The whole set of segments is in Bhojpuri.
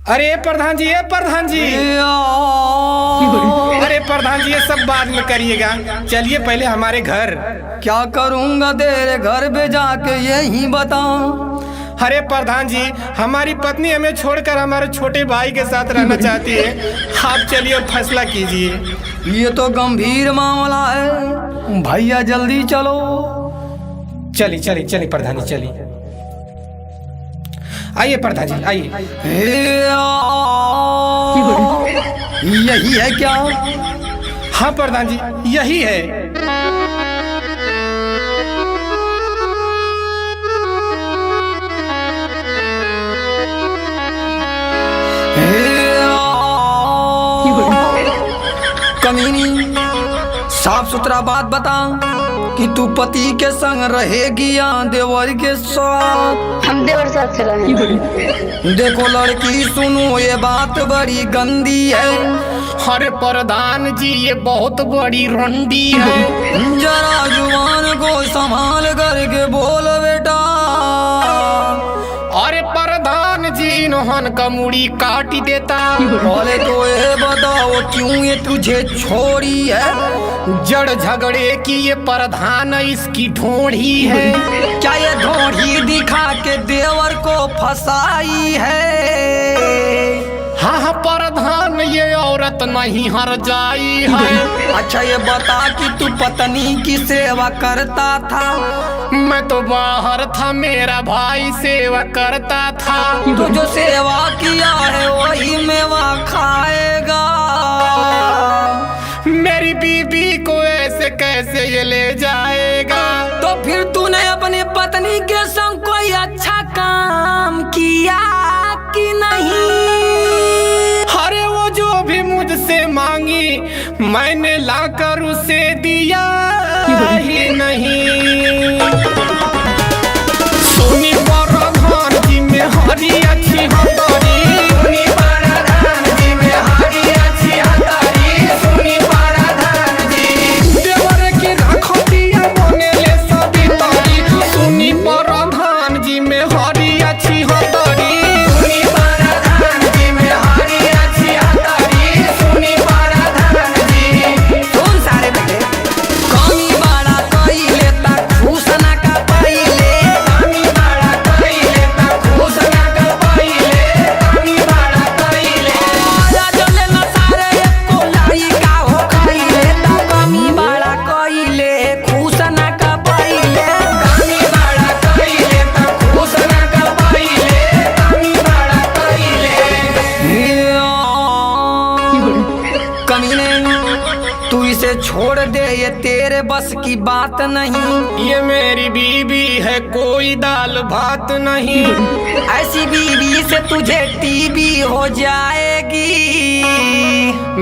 अरे प्रधान जी, ए प्रधान जी, अरे प्रधान जी, ये सब बाद में करिएगा, चलिए पहले हमारे घर। क्या करूंगा तेरे घर पे जाके यही बताऊं। अरे प्रधान जी, हमारी पत्नी हमें छोड़कर हमारे छोटे भाई के साथ रहना चाहती है। आप चलिए और फैसला कीजिए। ये तो गंभीर मामला है भैया, जल्दी चलो। चलिए चलिए चलिए प्रधान जी, चलिए। आइए प्रधान जी, आइए। यही है क्या? हाँ प्रधान जी, यही है। कमीनी, साफ सुथरा बात बता कि तू पति के संग रहेगी या देवर के साथ? हम देवर साथ से रहेंगे। देखो लड़की सुनो, ये बात बड़ी गंदी है। अरे प्रधान जी, ये बहुत बड़ी रंडी है। जरा जुबान को संभाल करके बोल बेटा। अरे प्रधान जी, इन्होंने का मुड़ी काट देता। बोले तो ये बताओ क्यों ये तुझे छोड़ी है? जड़ झगड़े की ये प्रधान इसकी ढोढ़ी है। क्या ये ढोढ़ी दिखा के देवर को फसाई है? हाँ हाँ प्रधान, ये औरत नहीं हर जाई है। अच्छा ये बता कि तू पत्नी की सेवा करता था? मैं तो बाहर था, मेरा भाई सेवा करता था। तो जो सेवा किया है वही मेवा खाएगा। मेरी बीबी को ऐसे कैसे ये ले जाएगा? तो फिर तूने अपनी पत्नी के संग कोई अच्छा काम किया कि नहीं? अरे वो जो भी मुझसे मांगी मैंने लाकर उसे दिया ही नहीं। सुनी प्रधान जी में हरी अच्छी हतारी, सुनी प्रधान जी में हरी अच्छी हतारी, सुनी प्रधान जी देवर के रखतिया बने ले सभी तारी। सुनी प्रधान जी में हरी अच्छी हतारी, सुनी प्रधान जी में हरी अच्छी हतारी, सुनी प्रधान जी। सुन सारे बेटे, कमी बड़ा कई लेता खुश ना का पहिले। कमी बड़ा कइले ता खुश ना कर पहिले, कमी बड़ा कइले। आया जले ना सारे एको लड़का हो खइले ता कमी बड़ा कइले खुश ना का पहिले। कमी बड़ा कइले ता खुश ना कर पहिले, कमी बड़ा कइले। कमीने, तू इसे छोड़ दे, ये तेरे बस की बात नहीं। ये मेरी बीबी है, कोई दाल भात नहीं। ऐसी बीवी से तुझे टीबी हो जाएगी।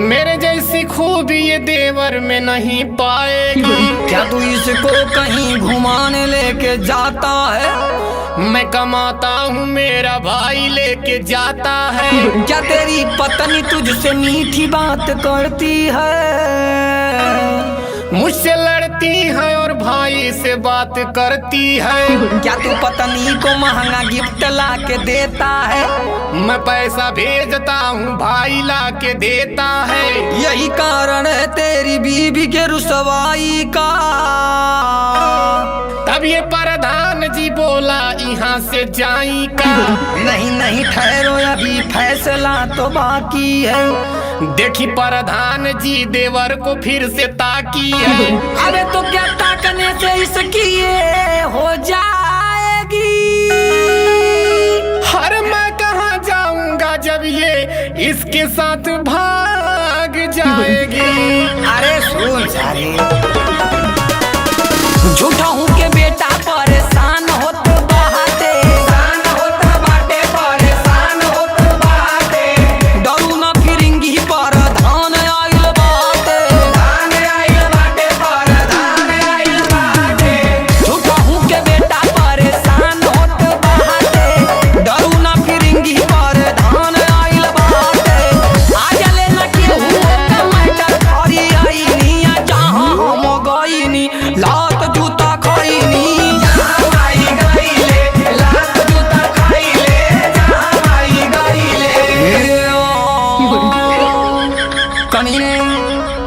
मेरे जैसी खूबी ये देवर में नहीं पाएगी। क्या तू इसको कहीं घुमाने लेके जाता है? मैं कमाता हूँ, मेरा भाई लेके जाता है। क्या तेरी पत्नी तुझसे मीठी बात करती है? मुझसे लड़ती है और भाई से बात करती है। क्या तू पत्नी को महंगा गिफ्ट ला के देता है? मैं पैसा भेजता हूँ, भाई ला के देता है। यही कारण है तेरी बीवी के रुसवाई का। तब ये प्रधान जी बोला यहाँ से जाई का। नहीं नहीं ठहरो, अभी फैसला तो बाकी है। देखी प्रधान जी देवर को फिर से ताकी है। अबे तो क्या ताकने से इसकी ये हो जाएगी? हर मैं कहाँ जाऊंगा जब ये इसके साथ भाग जाएगी। अरे सुन सारे, झूठा हूँ के बेटा परेशान होत बाटे, होत बाटे परेशान होत बाटे, डरू ना फिरिंगी पर धान आइल बाटे। धान आइल बाटे पर धान आइल बाटे। झूठा हूँ के बेटा परेशान होत बाटे, डरू ना फिरिंगी पर धान आइल बाटे। आ जले ना केहू के मैटर करी आई निया, जहाँ हम कमीने,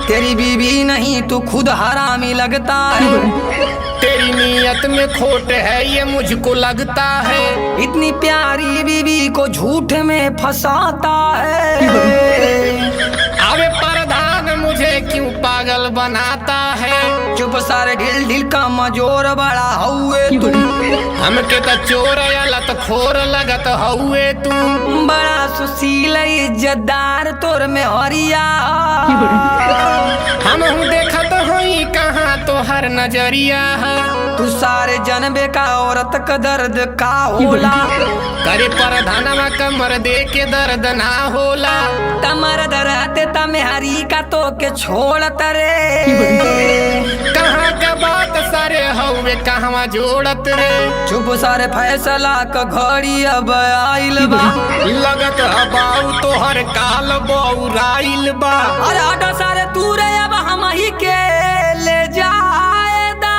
तेरी बीवी नहीं तू खुद हरामी लगता है। तेरी नीयत में खोट है ये मुझको लगता है। इतनी प्यारी बीवी को झूठ में फंसाता है। अबे प्रधान मुझे क्यों पागल बनाता है। चुप सारे, ढिल ढिल का मजोर बड़ा हुए तू। हमके त चोर या लतखोर लगत हउए तू। बड़ा सुशील इज्जतदार तोर में हरिया। हम देखत हई कहाँ तोहर नजरिया है। तू सारे जनबे का औरत का दर्द का होला। करे प्रधानवा कमर दे के दर्द ना होला। तमर दरते तमे हरी का तो के छोड़ तरे। कहाँ का बात सारे हउए कहवा जोड़त रे। चुप सारे, फैसला क घड़ी अब आइल बा। लगत हबाऊ तोहर काल बौराइल बा। अरे हटो सारे तू रे, अब हम ही के ले जाए दा।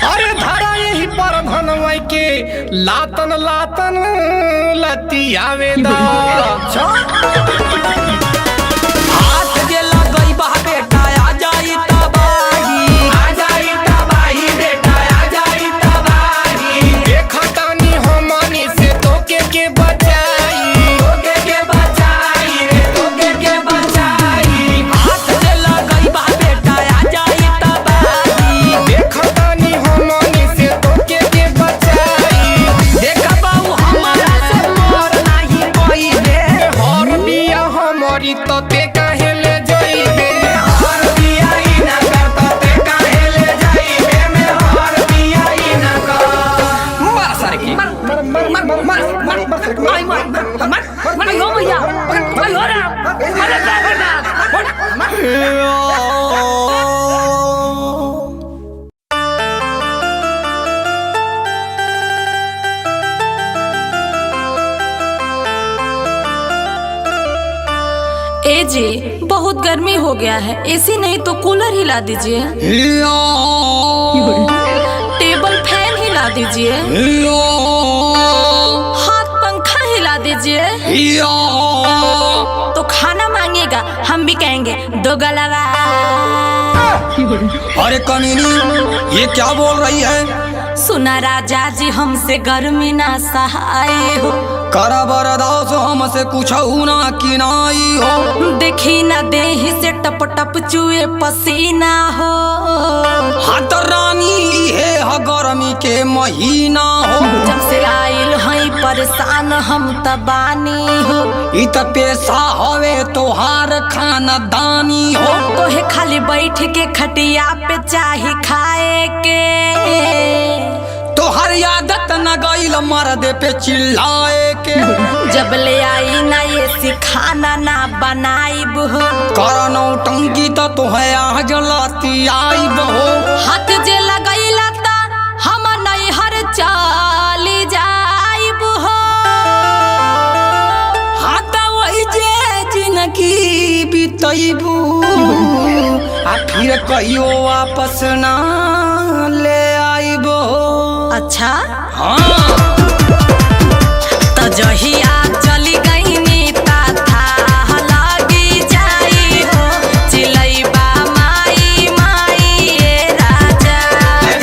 अरे धरा यही पर धनवई के लातन लातन लतियावे दा। हाथ जे लगई बा बेटा आ जाई तबाही। आ जाई तबाही बेटा आ जाई तबाही। देखतानी हमनी से तोके के बचाई। तोके के बचाई रे तोके के बचाई। हाथ जे लगई बा बेटा आ जाई तबाही। देखतानी हमनी से तोके के बचाई। देख बाऊ हमरा से मोर नाही पइबे। हर बिया हमरी तो ते काहे ले जइबे। हर बिया ई ना कर तो ते काहे ले जइबे में हर बिया ई ना कर। मार सारे के मार मार मार मार मार मार मार मार मार मार हो भैया मार हो रहा अरे बाप रे बाप मार। ए जी बहुत गर्मी हो गया है, एसी नहीं तो कूलर हिला दीजिए, टेबल फैन हिला दीजिए, हाथ पंखा हिला दीजिए। तो खाना मांगेगा हम भी कहेंगे दो गलवा। अरे कमीनी, ये क्या बोल रही है? सुना राजा जी हमसे गर्मी ना सहाय हो। करा बरदास हमसे कुछ ना किनाई हो। देखी ना देही से टप टप चुए पसीना हो। हाथ रानी है ह गर्मी के महीना हो। जब से आइल हई परेशान हम तबानी हो। इ त पेशा हवे तोहार खानदानी हो। तोहे खाली बैठ के खटिया पे चाही खाए के। तोहर आदत न गईल मर्द पे चिल्लाए के। जब ले आई ना ये सिखाना ना बनाइब हो। करनौ टंकी त तोहे आज लती आईब हो। हाथ जे लगैला ता हम नैहर चली जाइब हो। हाँ त वही जे जिनगी बितैबू आ फिर कहियो वापस ना ले आईबो। अच्छा हाँ तो जहिया चली गईनी ता था लगी जाई हो। चिलैबा माई माई ए राजा।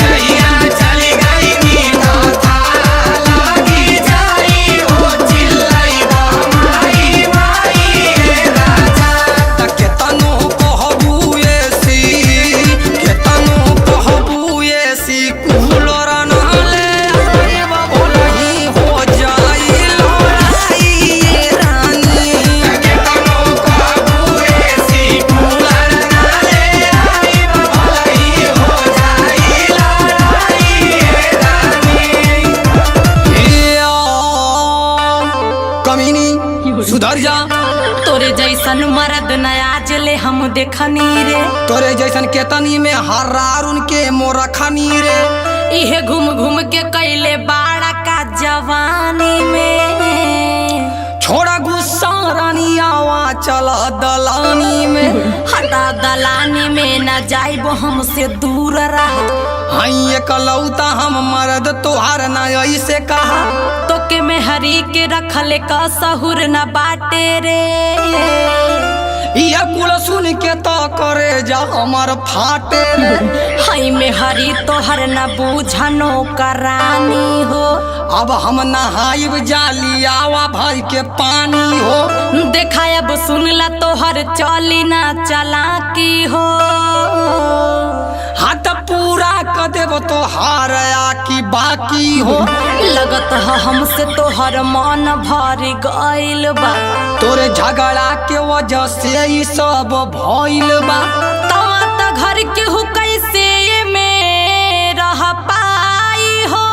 जहिया चली गई नी तो था लागी जाई हो चिल्लैबा माई माई रे राजा। त केतनो कहबू एसी, केतनो कहबू एसी कूलर ना ले आइब भोलही हो जाई लड़ाई ये रानी। केतनो कहबू एसी कूलर ना ले आइब भलही हो जाई लड़ाई ये रानी। या, कमीनी सुधर जा। तोरे जैसन मर्द नया जले हम देखनी रे। तोरे जैसन केतनी में हरारुन के मोरखनी रे। इहे घूम घूम के कैले बाड़ा का जवानी में। छोड़ा गुस्सा रानी आवा चल दलानी में। हटा दलानी में न जाइब हमसे दूर रहा। हई एकलौता हम मर्द तोहार ना ऐसे कहा। तो तोहके में हरी के रखले का सहुर न बाटे रे। ये कुल सुन के तो करे जा हमर फाटे रे। हई में हरी तोहर न बूझनो करानी हो। अब हम नहाइब जाली आवा भर के पानी हो। देखा अब सुनला तोहर चली ना चलाकी हो। हाथ पूरा कर देब तो हार आ की बाकी हो। लगत ह हमसे तोहर मन भर गइल बा। तोरे झगड़ा के वजह से ई सब भइल बा। तवा त घर के हु कैसे में रह पाई हो।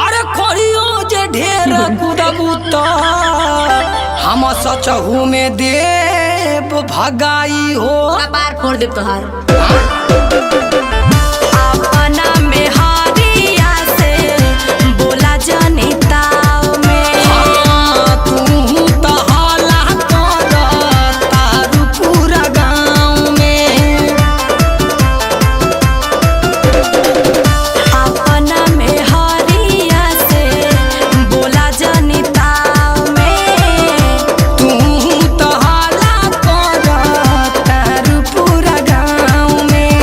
अरे खोरियो जे ढेर कुदबू त हम सचहू में देव भगाई हो। कपार फोड़ देब तोहार। अपना में हरिया से बोला जनिताओ में। हाँ, तू त हल्ला कर तारू पूरा गाँव में। अपना में हरिया से बोला जनिताओ में। तू त हल्ला कर तारू पूरा गाँव में।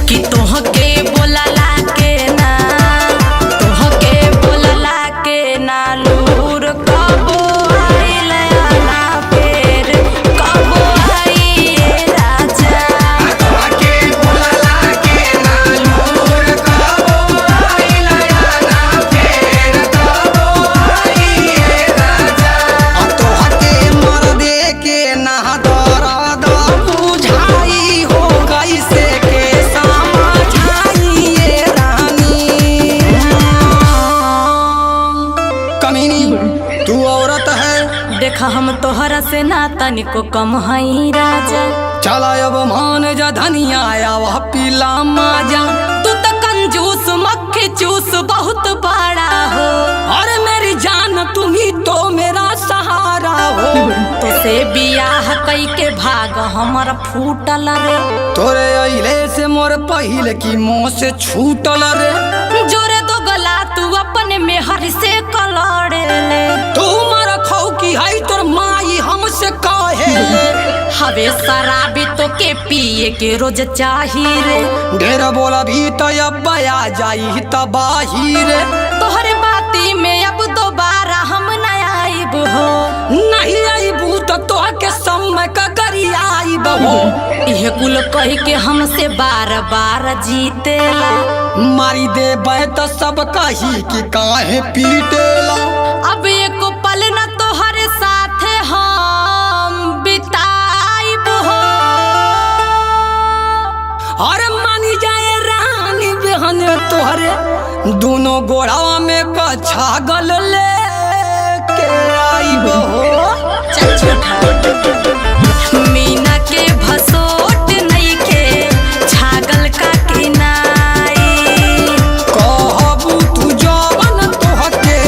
कि तोहके बोलला के ना, तोहके बोलला के ना लूर कबो आइल ना फेर कबो आई राजा। के बोलला के ना लूर कबो आइल ना फेर कबो आई राजा। तोहके मर दे के ना दर्द बुझाई हो कैसे के समझाइए रानी। कमीनी तू औरत है। देखा हम तोहरा से ना तनिको कम हई राजा। चला अब मान जा धनिया आवा पीला माजा। तू तो कंजूस मक्खी चूस बहुत बड़ा हो। अरे मेरी जान तुम ही तो मेरा सहारा हो। तो से बियाह कई के भाग हमर फूटल रे। तोरे अइले से मोर पहिल की मुँह से छूटल रे। जोरे दो गला तू अपने मेहर से कलड़े ले। तू मर खौ की है तोर माई हमसे कहे। हवे शराबी तो के पिए के रोज चाही रे। ढेर बोला भी तो अब आ जाई तबाही रे। तोहरे बाती में अब दोबारा हम न आइब हो। नहीं आईबू तो तोहके समय का करी आईब हो। इहे कुल कही के हमसे बार बार जीतेला। मारी दे तो सब कही कि काहे पीटेला। अब एक पल न तोहरे साथ हम बिताइब हो। अरे मानी जाए रानी बहन तोहरे दोनों गोड़ावा में कछा गल ले के आईब हो। चल झूठा। मीना के भसोट नइखे छागल का किनाई। कहबू तू जवन तोहके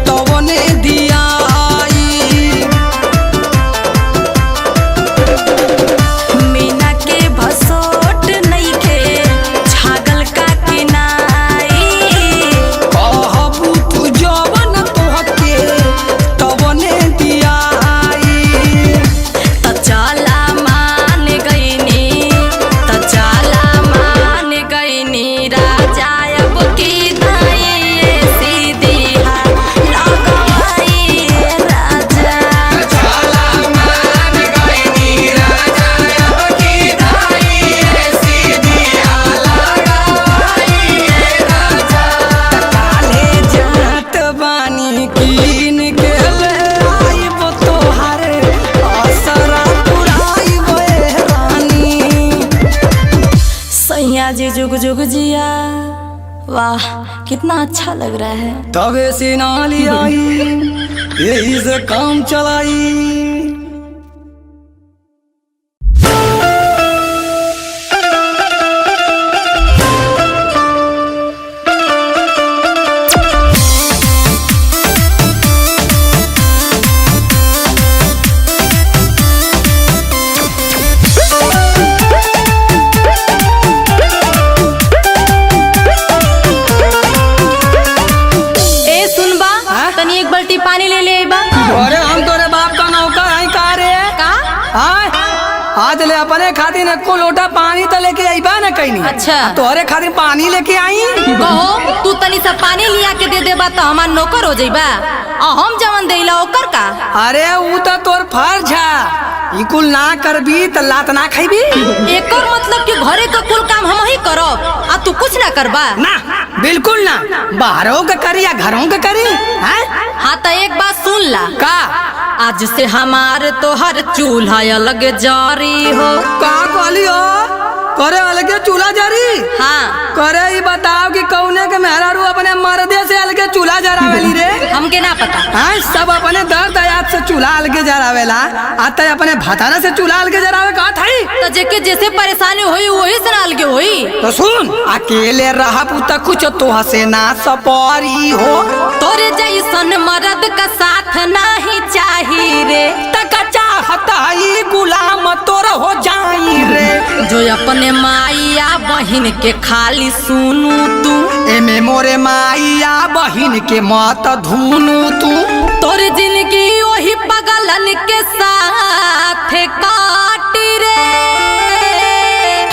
तवने दियाई। मीना के भसोट नइखे छागल का किनाई। कहबू तू जवन तोहके तवने दियाई। त चला मान गइनी, त चला मान गइनी राजा अब की दाई सीधिया लगवाई राजा। छाला मान गइनी राजा अब की धाई सीधिया लगाई राजा। काले जात बानी कीन के ले आइब तोहरे असरा पुराइब ए रानी। सैया जी जुग जुग जिया। वाह कितना अच्छा लग रहा है। तबे से नाली आई यही से काम चलाई। तनी एक बाल्टी पानी ले ले आइबा। अरे हम तोरे बाप का नौकर हई का रे? का आय आज ले अपने खातिर एको लोटा पानी तो लेके आईबा ना कहीं। अच्छा। तोहरे खातिर पानी लेके आई? कहो तू तनी सा पानी लिया के दे देबा तो हमार नौकर हो जाइबा, आ हम जवन देला ओकर का? अरे ऊ तो तोर फर्ज है, ई कुल ना करबी त लात ना खैबी। एकर मतलब कि घरे का कुल काम हम ही करब आ तू कुछ ना करबा? ना बिल्कुल ना, बाहरों के करी या घरों के करी हैं? हाँ तो एक बात सुन ला। का? आज से हमार तोहर चूल्हा अलग जारी हो। का कहली हो? करे अलगे चूल्हा जरी? हाँ। करे ई बताओ कि कौने के मेहरारू अपने मर्दे से अलगे चूल्हा जरावेली रे? हमके ना पता। हाँ सब अपने दर्द दयाद से चूल्हा अलगे जरावेला, आते अपने भतारा से चूल्हा अलगे जरावे का थाई? तो जेके जैसे परेशानी होई वही से ना अलगे होई। तो सुन, अकेले रहबू त कुछ तोह से ना सपरी हो। तोरे जैसन मर्द का साथ नहीं चाही रे। तक चाहत हई गुलाम तोर हो जाई रे। जो अपने माइया बहिन के खाली सुनू तू, एमे मोरे माइया बहिन के मत धुनू तू। तोर जिंदगी वही पगलन के साथ काटी रे।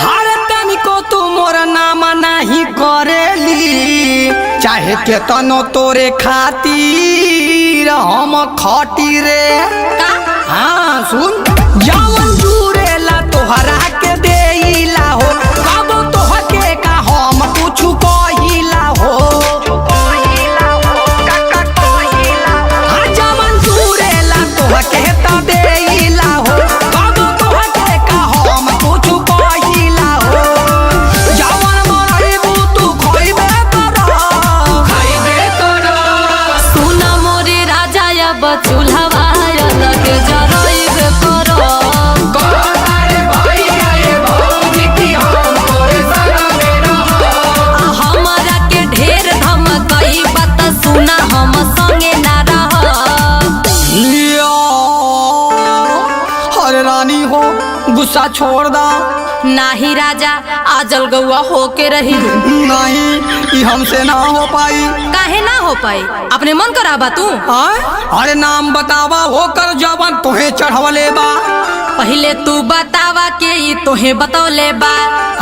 हर तनिको तू मोर नाम नहीं करेली, चाहे केतनो तोरे खातिर हम खटी रे। का? हाँ सुन, जवन जुरेला तोहरा के देइला हो, कबो तोहके का हम कुछु कहिला हो। हाँ जवन जुरेला तोहके त देइला हो, कबो तोहके का हम कुछु कहिला हो। जवन मरइबू तू खइबे कर, खइबे कर। सुन मोरे राजा अब चूल्हा अलग जरइबे करब। कहतारे भैया ए भौजी की हम तोरे संग में रहब। आ हमरा के ढेर धमकई बात सुना हम संगे ना रहब। लिया अरे रानी हो गुस्सा छोड़ दा। नाही राजा आजल गौआ होके रही। नहीं ई हमसे ना हो पाई। काहे ना हो पाई? अपने मन कराबा तू। आय? अरे नाम बतावा होकर जवन तोहे चढ़वले बा। पहले तू बतावा के ई तोहे बतौले बा।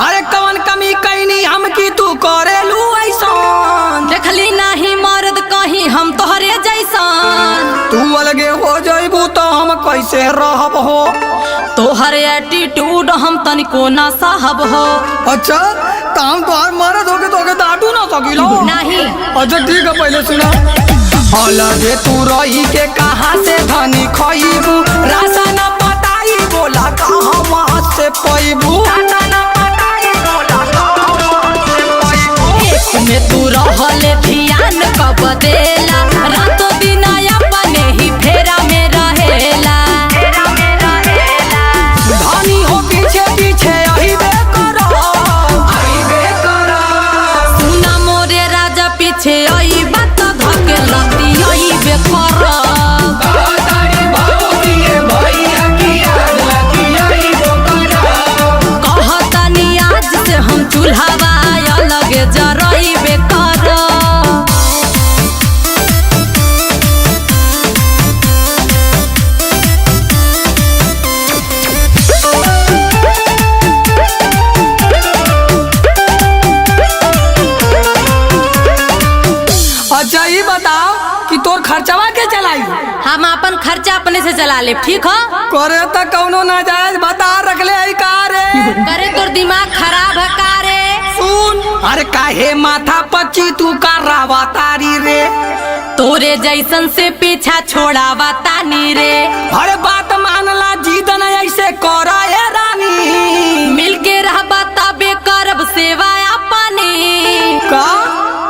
अरे कवन कमी कैनी हम की तू करेलू ऐसन? देखली नाही मर्द कहीं हम तोहरे जैसन। तू अलगे हो जइबू तो हम कैसे रहब हो? तोहर एटीट्यूड हम तनिको ना साहब हो। अच्छा तो हम तोहर मर्द होके तोके डांटू ना सकीलो? नहीं। अच्छा ठीक है पहले सुना। अलगे तू रही के कहाँ से धनी खइबू, राशन बताई बोला कहाँ से पैबू। एक में तू रहले ध्यान कब देला, रातों दिन अपने ही फेरा में रहेला। धनी हो पीछे पीछे अहिबे करो, खइबे कर। सुना मोरे राजा पीछे आई बात धके लती आईबे करब। कहतारे भौजी ए भैया की आज लतियाइबो करब। कहतनी आज से हम चूल्हा अलग जरइबे करब। अच्छा ये बताओ कि तोर खर्चवा के चलाई? हम अपन खर्चा अपने से चला ले, ठीक हो? करे त कौनो नाजायज बता रखले है का रे? करे तोर दिमाग खराब है का रे? सुन, अरे काहे माथा पच्ची तू करावा तारी रे? तोरे जैसन से पीछा छोड़ावा तानी रे। अरे बात मानला जीतन ऐसे करा ए रानी। मिलके रहबा तबे करब सेवा अपनी। का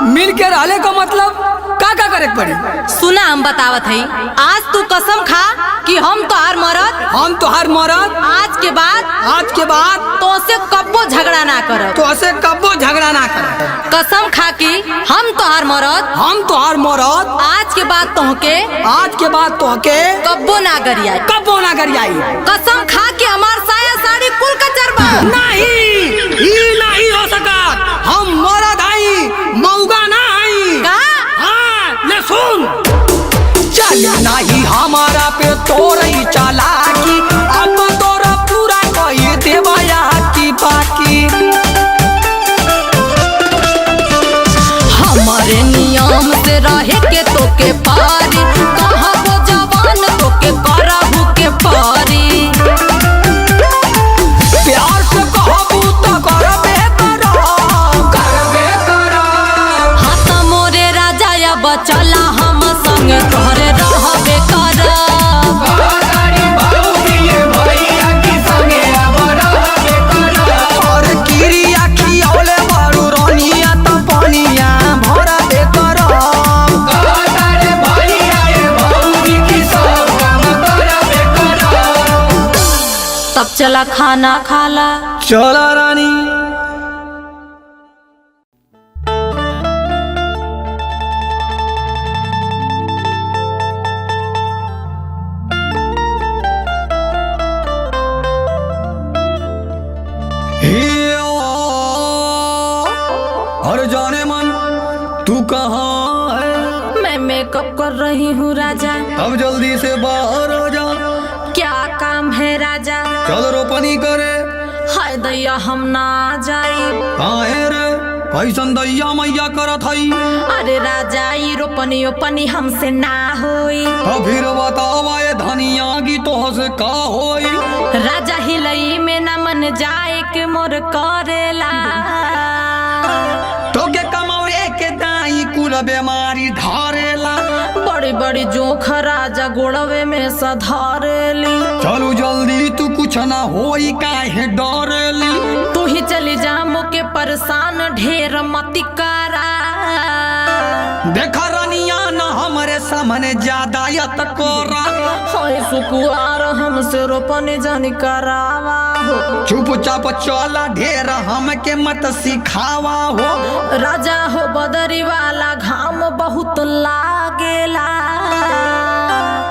मिल के रहले का मतलब का का करे के पड़ी? सुना हम बतावत हई, आज तू कसम खा कि हम तोहार मरद, हम तोहार मरद, आज के बाद, आज के बाद तो से कब्बो झगड़ा ना करब। तो से कब्बो झगड़ा ना कर। कसम खा कि हम तोहार मरद, हम तोहार मरद, आज के बाद तोहके, आज के बाद तोहके कब्बो ना गरियाई, कब्बो ना गरियाई। कसम खा के हमार साया साड़ी कुल कचरबा। नहीं, ई नहीं हो सकत। हम मरद हई, मौगा ना हई। का? हाँ, ले सुन। चली नहीं हमारा पे तोरई चालाकी, अब तोरा पूरा कही देवया की बाकी। हमारे नियम से रहे के तोके पारी, कहबो जवान तोके करहु के पारी। प्यार से कहबू तो करबे करब, करबे करब। हाँ त मोरे राजा अब चला हम संग तोहरे रहबे करब। और किरिया खियौले बड़ू रनिया त पनिया भरबे करब। तब चला खाना खाला। चला रानी। हे ओ, अरे जाने मन तू कहाँ है? मैं मेकअप कर रही हूँ राजा। अब जल्दी से बाहर आ जा। क्या काम है राजा? चल रोपनी करे। हाय दैया हम ना जाई। काहे रे, कैसन दैया मैया करत हई? अरे राजा ई रोपनी ओपनी हमसे ना होई। तो फिर बतावा ये धनिया की तोह से का होई? राजा हिलई में ना मन जाए के मोर करेला। तोके कमावे के दाई कुल बीमारी धारेला। बड़ी बड़ी जोख राजा गोड़वे में सधारेली। चलू जल्दी तू कुछ ना होई काहे डरेली? तू ही चली जा मोके परेशान ढेर मत करा। देखा रनिया ना हमरे सामने ज्यादा यत कोरा। हाय सुकुआर हमसे रोपनी जानी करावा हो। चुपचाप चला ढेर हमके मत सिखावा हो। राजा हो बदरी वाला घाम बहुत लागेला।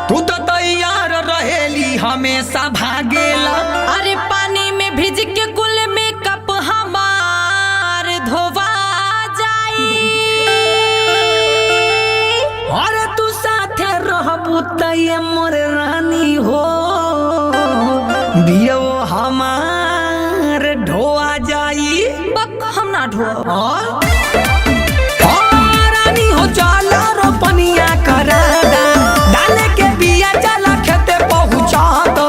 तू तो तैयार रहेली हमेशा भागेला। अरे पानी में भिज के कुल मेकअप हमार धोवा जाई। अरे तू साथे रहबू त ये मोर रानी हो, बियो हमार ढोआ जाई। बक हम ना ढो। हाँ? हाँ, रानी हो चला रोपनिया करा दा, डाले के बिया चला खेते पहुँचा दो।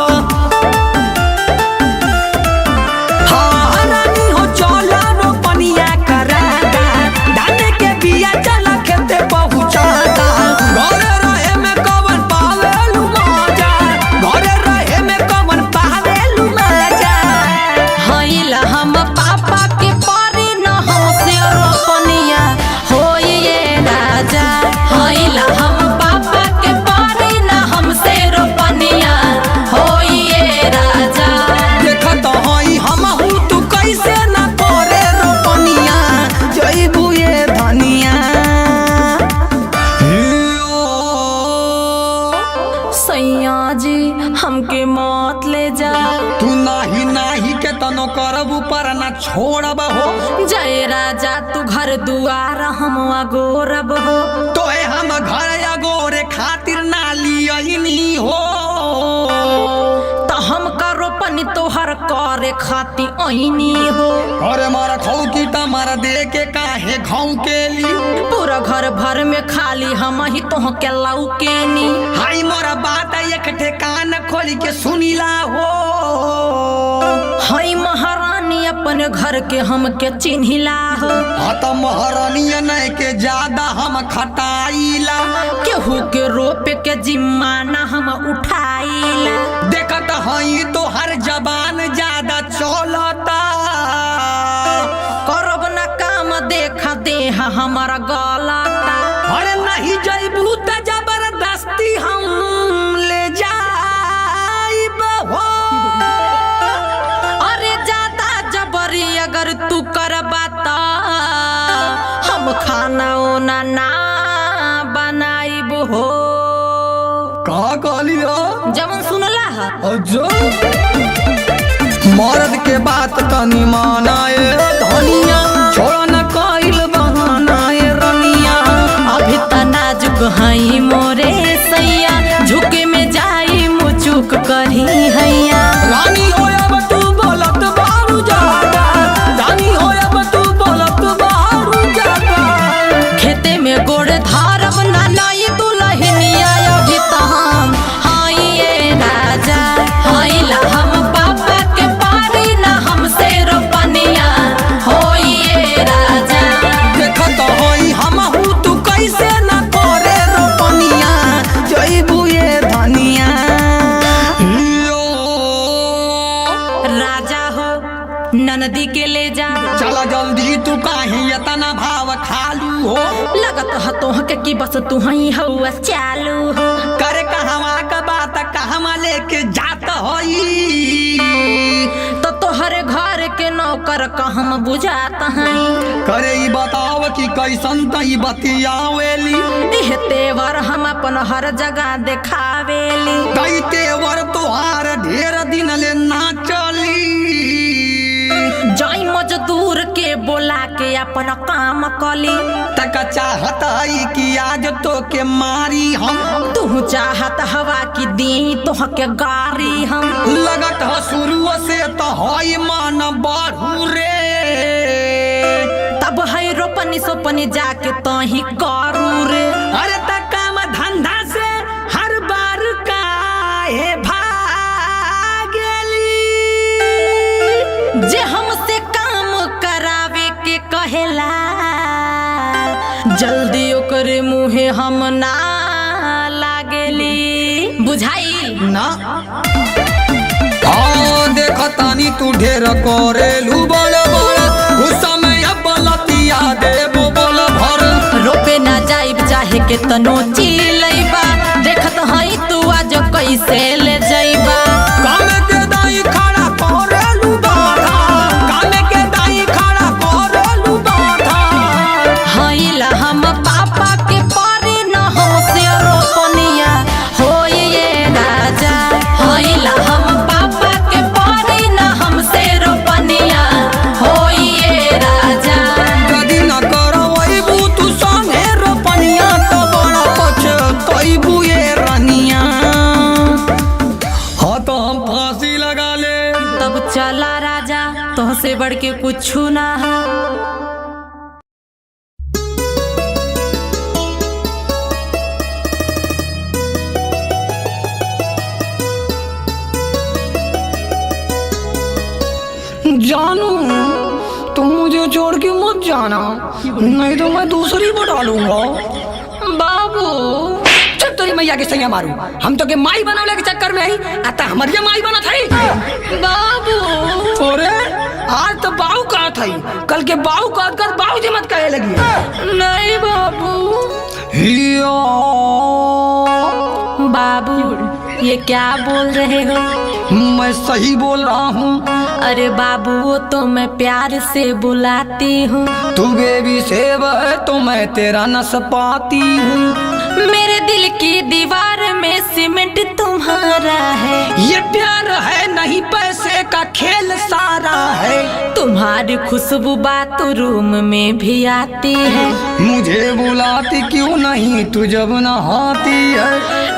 हाँ, रानी हो चला रोपनिया करा दा, डाले के बिया चला खेते पहुँचा दा। घरे रहे में कवन पावेलू मजा, घरे रहे में कवन पावेलू मजा। हईला हम पापा के परी न हमसे रोपनिया होइए राजा। हईला हम पापा के परी न हमसे रोपनिया होइए राजा। देखत हई हमहू तू कैसे न करे रोपनिया जइबू ये धनिया। सैया जी हमके मौत ले जा। तू नाही नाही के तनो करबू पर ना छोड़ब हो। जय राजा तू घर दुआर हम अगोरब हो। तोहे हम घर अगोरे खातिर ना लियनी हो। तो हम का रोपनी तोहर करे खाती ऐनी हो। अरे मारा खौ की तमारा दे के काहे घाव के ली। पूरा घर भर में खाली हम ही तोह के लौकेनी। हाई मोरा बात एक ठेकान खोल के सुनीला हो। हई महारानी अपन घर के हमके चिन्हिला हो। हाँ त महारानी नहीं के ज्यादा हम खटाइला। केहू के रोपे के जिम्मा ना हम उठाइला। देखत हई तो हर जबान ज्यादा चलता। करब ना काम देखा देह हमारा गलता। अरे नहीं जइबू त जबरदस्ती हम ले जाइब हो। अरे ज्यादा जबरी अगर तू करबा त हम खाना ओना ना बनाइब हो। का कहली हो? जवन सुनला ह। अजो मर्द के बात तनी मानाए धनिया, छोड़ा न कइल बहाना ए रनिया। अभी त नाजुक हई मोरे सैया, तोहके की बस तू ही हौआ चालू हो। करे कहवा का बात कहवा लेके जात होई। तो तोहरे घर के नौकर का हम बुझात हई। करे ई बताव कि कैसन तई बतियावेली। इह तेवर हम अपन हर जगह देखावेली। कई तेवर तोहार ढेर दिन ले ना चली। जाई मजदूर के बोला के अपन काम कली। तक चाहत हई कि आज तो के मारी हम। तू चाहत हवा की दी तोहके गारी हम। लगत ह शुरू से तो हई मन बढ़ू रे। तब है रोपनी सोपनी जाके तही करू रे। अरे त काम धंधा से हर बार काहे भागेली। जे हमसे काम करावे के कहेला जल्दी ओकरे मुहे हम ना लागेली। बुझाई ना हाँ देख तानी तू ढेर करेलू बड़ बड़ गुस्सा में अब लतिया देबो बोल भर। रोपे ना जाइब चाहे के तनो चिलैबा देखत हई तू आज कैसे ले जइबा। काम के दाई खड़ा करेलू बाधा, काम के दाई खड़ा करेलू बाधा। हईला हम पापा के परे न हमसे रोपनिया होई ये राजा। हईला हम पापा के परे न हमसे रोपनिया होई ये राजा। यदि न करवैबू तू संगे रोपनिया तो बड़ा पछतैबू ये रानिया। हाँ तो हम फांसी लगा ले। तब चला राजा तोहसे बढ़ के कुछ ना है। जानू तुम मुझे छोड़ के मत जाना, नहीं तो मैं दूसरी बना लूंगा। बाबू चल तेरी मैया के सैया मारू, हम तो के माई बनाने के चक्कर में आई आता हमारी माई बना थी। बाबू अरे आज तो बाऊ कहा थी, कल के बाऊ कह कर बाऊ जी मत कहे लगी। नहीं बाबू। हिया। बाबू ये क्या बोल रहे हो? मैं सही बोल रहा हूँ। अरे बाबू वो तो मैं प्यार से बुलाती हूँ। तू बेबी सेब है तो मैं तेरा नस पाती हूँ। मेरे दिल की दीवार में सीमेंट तुम्हारा है। ये प्यार है नहीं पैसे का खेल सारा है। तुम्हारी खुशबू बाथरूम में भी आती है। मुझे बुलाती क्यों नहीं तू जब नहाती है।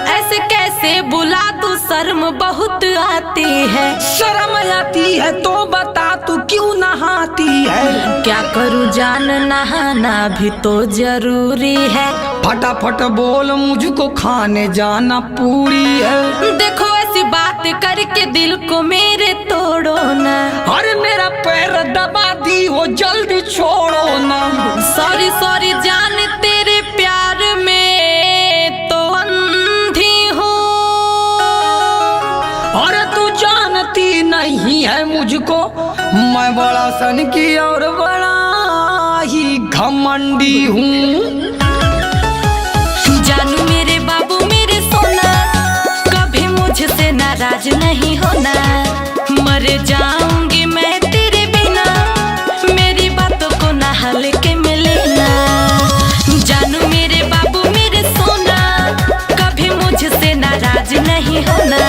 ऐसे कैसे बुला तू, शर्म बहुत आती है। शर्म आती है तो बता तू क्यों नहाती है। क्या करूँ जान, नहाना भी तो जरूरी है। फटाफट बोल मुझको खाने जाना पूरी है। देखो ऐसी बात करके दिल को मेरे तोड़ो ना। अरे मेरा पैर दबा दी हो जल्दी छोड़ो ना। सॉरी सॉरी जान तेरे प्यार में तो अंधी हूँ। अरे तू जानती नहीं है मुझको, मैं बड़ा सन की और बड़ा ही घमंडी हूँ। जानू मेरे बाबू मेरे सोना, कभी मुझसे नाराज नहीं होना। मर जाऊंगी मैं तेरे बिना, मेरी बातों को ना हल्के में लेना। जानू मेरे बाबू मेरे सोना, कभी मुझसे नाराज नहीं होना।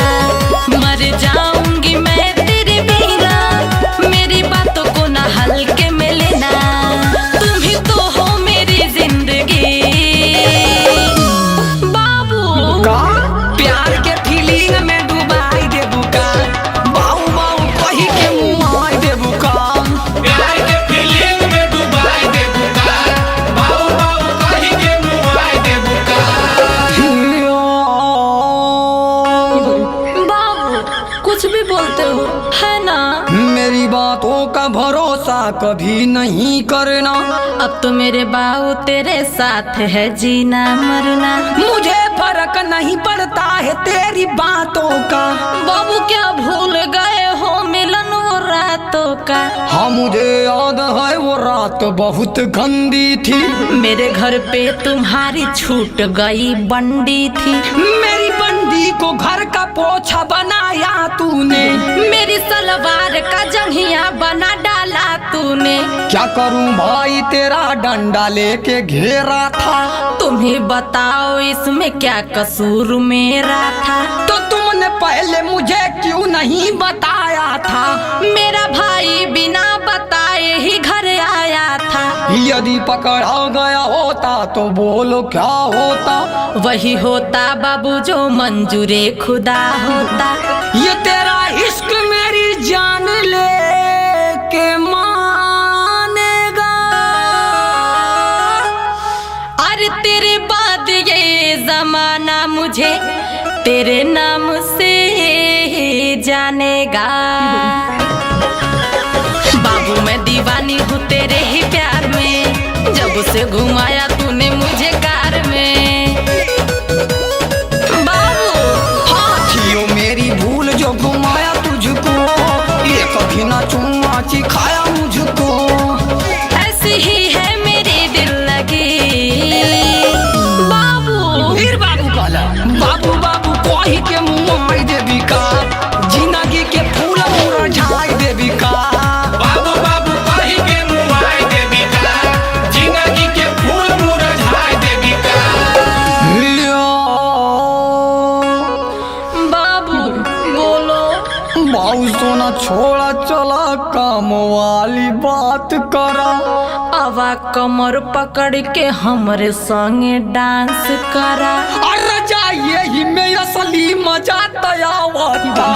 मर जाऊंगी मैं तेरे बिना, मेरी बातों को ना हल्के में लेना। तुम ही तो हो मेरी जिंदगी बाबू। का प्यार के फीलिंग में डुबाई देबू का, बाऊ बाऊ कही के मुआई देबू का। प्यार के फीलिंग में डुबाई देबू का, बाऊ बाऊ कही के मुआई देबू का। बाबू कुछ भी बोलते हो है ना। मेरी बातों का भरोसा कभी नहीं करना। अब तो मेरे बाबू तेरे साथ है जीना मरना। मुझे फर्क नहीं पड़ता है तेरी बातों का। बाबू क्या भूल गए हो मिलन वो रातों धोखा। हाँ मुझे याद है वो रात बहुत गंदी थी। मेरे घर पे तुम्हारी छूट गई बंडी थी। मेरी बंदी को घर का पोछा बनाया तूने। मेरी सलवार का जंघिया बना डाला तूने। क्या करूं भाई तेरा डंडा लेके घेरा था। तुम्हें बताओ इसमें क्या कसूर मेरा था। तो तुमने पहले मुझे क्यों नहीं बताया था। मेरा भाई बिना बताए ही घर आया था। यदि पकड़ा गया होता तो बोलो क्या होता। वही होता बाबू जो मंजूरे खुदा होता। ये तेरा इश्क मेरी जान ले के मानेगा। अरे तेरे बाद ये जमाना मुझे तेरे नाम से जानेगा। बाबू मैं दीवानी हूँ तेरे ही प्यार में, जब से घुमाया तूने मुझे कार में। बाबू हाँ थियो मेरी भूल जो घुमाया तुझको, ये कभी ना चुम्मा चिखाया मुझको। ऐसी ही है मेरी दिल लगी बाबू। फिर बाबू कहला बाबू बाबू कोही के मुँह आई देवी का, जिंदगी के फूल मुरझाई देवी का। बाबू बाबू कही के मुआई देवी का, जिंदगी के फूल मुरझाई देवी का। बाबू बोलो। बाबू सोना छोड़ा चला काम वाली बात करा। अवा कमर पकड़ के हमरे संगे डांस करा। अरे जाइए ही में असली मजा तयावता।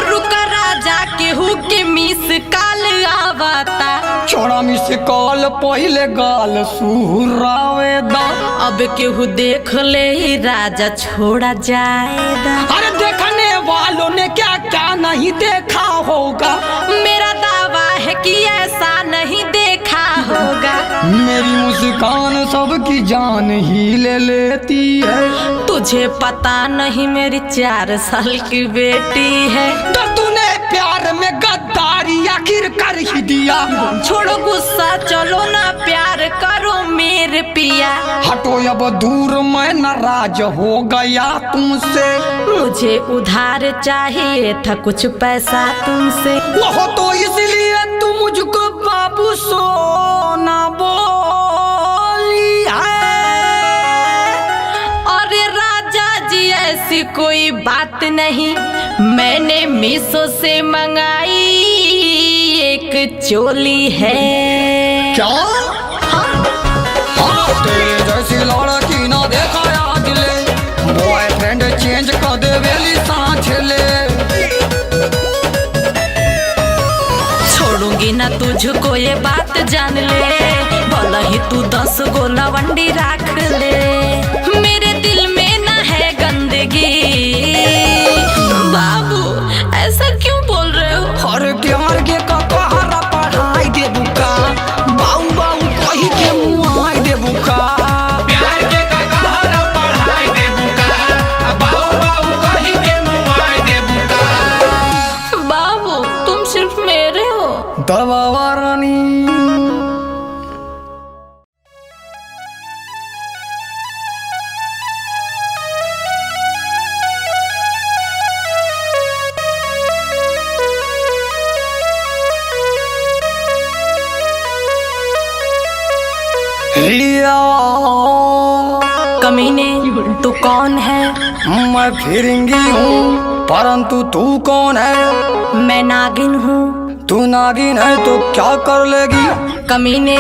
रुका राजा केहू के मिस काल आवता। छोड़ा मिस कॉल पहले गाल सुहरावे दा। अब केहू देख ले राजा छोड़ा जाएगा। अरे देखने वालों ने क्या क्या नहीं देखा होगा। मेरा दावा है कि ऐसा नहीं देखा होगा। मेरी मुस्कान सबकी जान ही ले लेती है। तुझे पता नहीं मेरी 4 साल की बेटी है। तो तूने प्यार में गद्दारी आखिर कर ही दिया। छोड़ो गुस्सा चलो ना प्यार करो मेरे पिया। हटो अब दूर मैं नाराज हो गया तुमसे। मुझे उधार चाहिए था कुछ पैसा तुमसे। वो तो इसलिए तू मुझको बाबू सोना बोली है। अरे राजा जी ऐसी कोई बात नहीं, मैंने मीशो से मंगाई एक चोली है। क्या? हाँ तेरे जैसी लड़की ना देखा आज ले, बॉयफ्रेंड चेंज कर दे वेली सांझ ले। छोड़ूंगी ना तुझको ये बात जान ले, भला ही तू 10 गो लवंडी रख ले। मेरे दिल में ना है गंदगी। बाबू ऐसा क्यों बोल रहे हो? हर प्यार के कपहरा पढ़ाई देबू का, बाऊ बाऊ कही के मुआई देबू का। प्यार के ककहरा पढ़ाई देबू का, बाऊ बाऊ कही के मुआई देबू का। बाबू तुम सिर्फ मेरे हो। दवा रानी। कमीने तू कौन है? मैं फिरंगी हूँ परंतु तू कौन है? मैं नागिन हूँ। तू नागिन है तो क्या कर लेगी? कमीने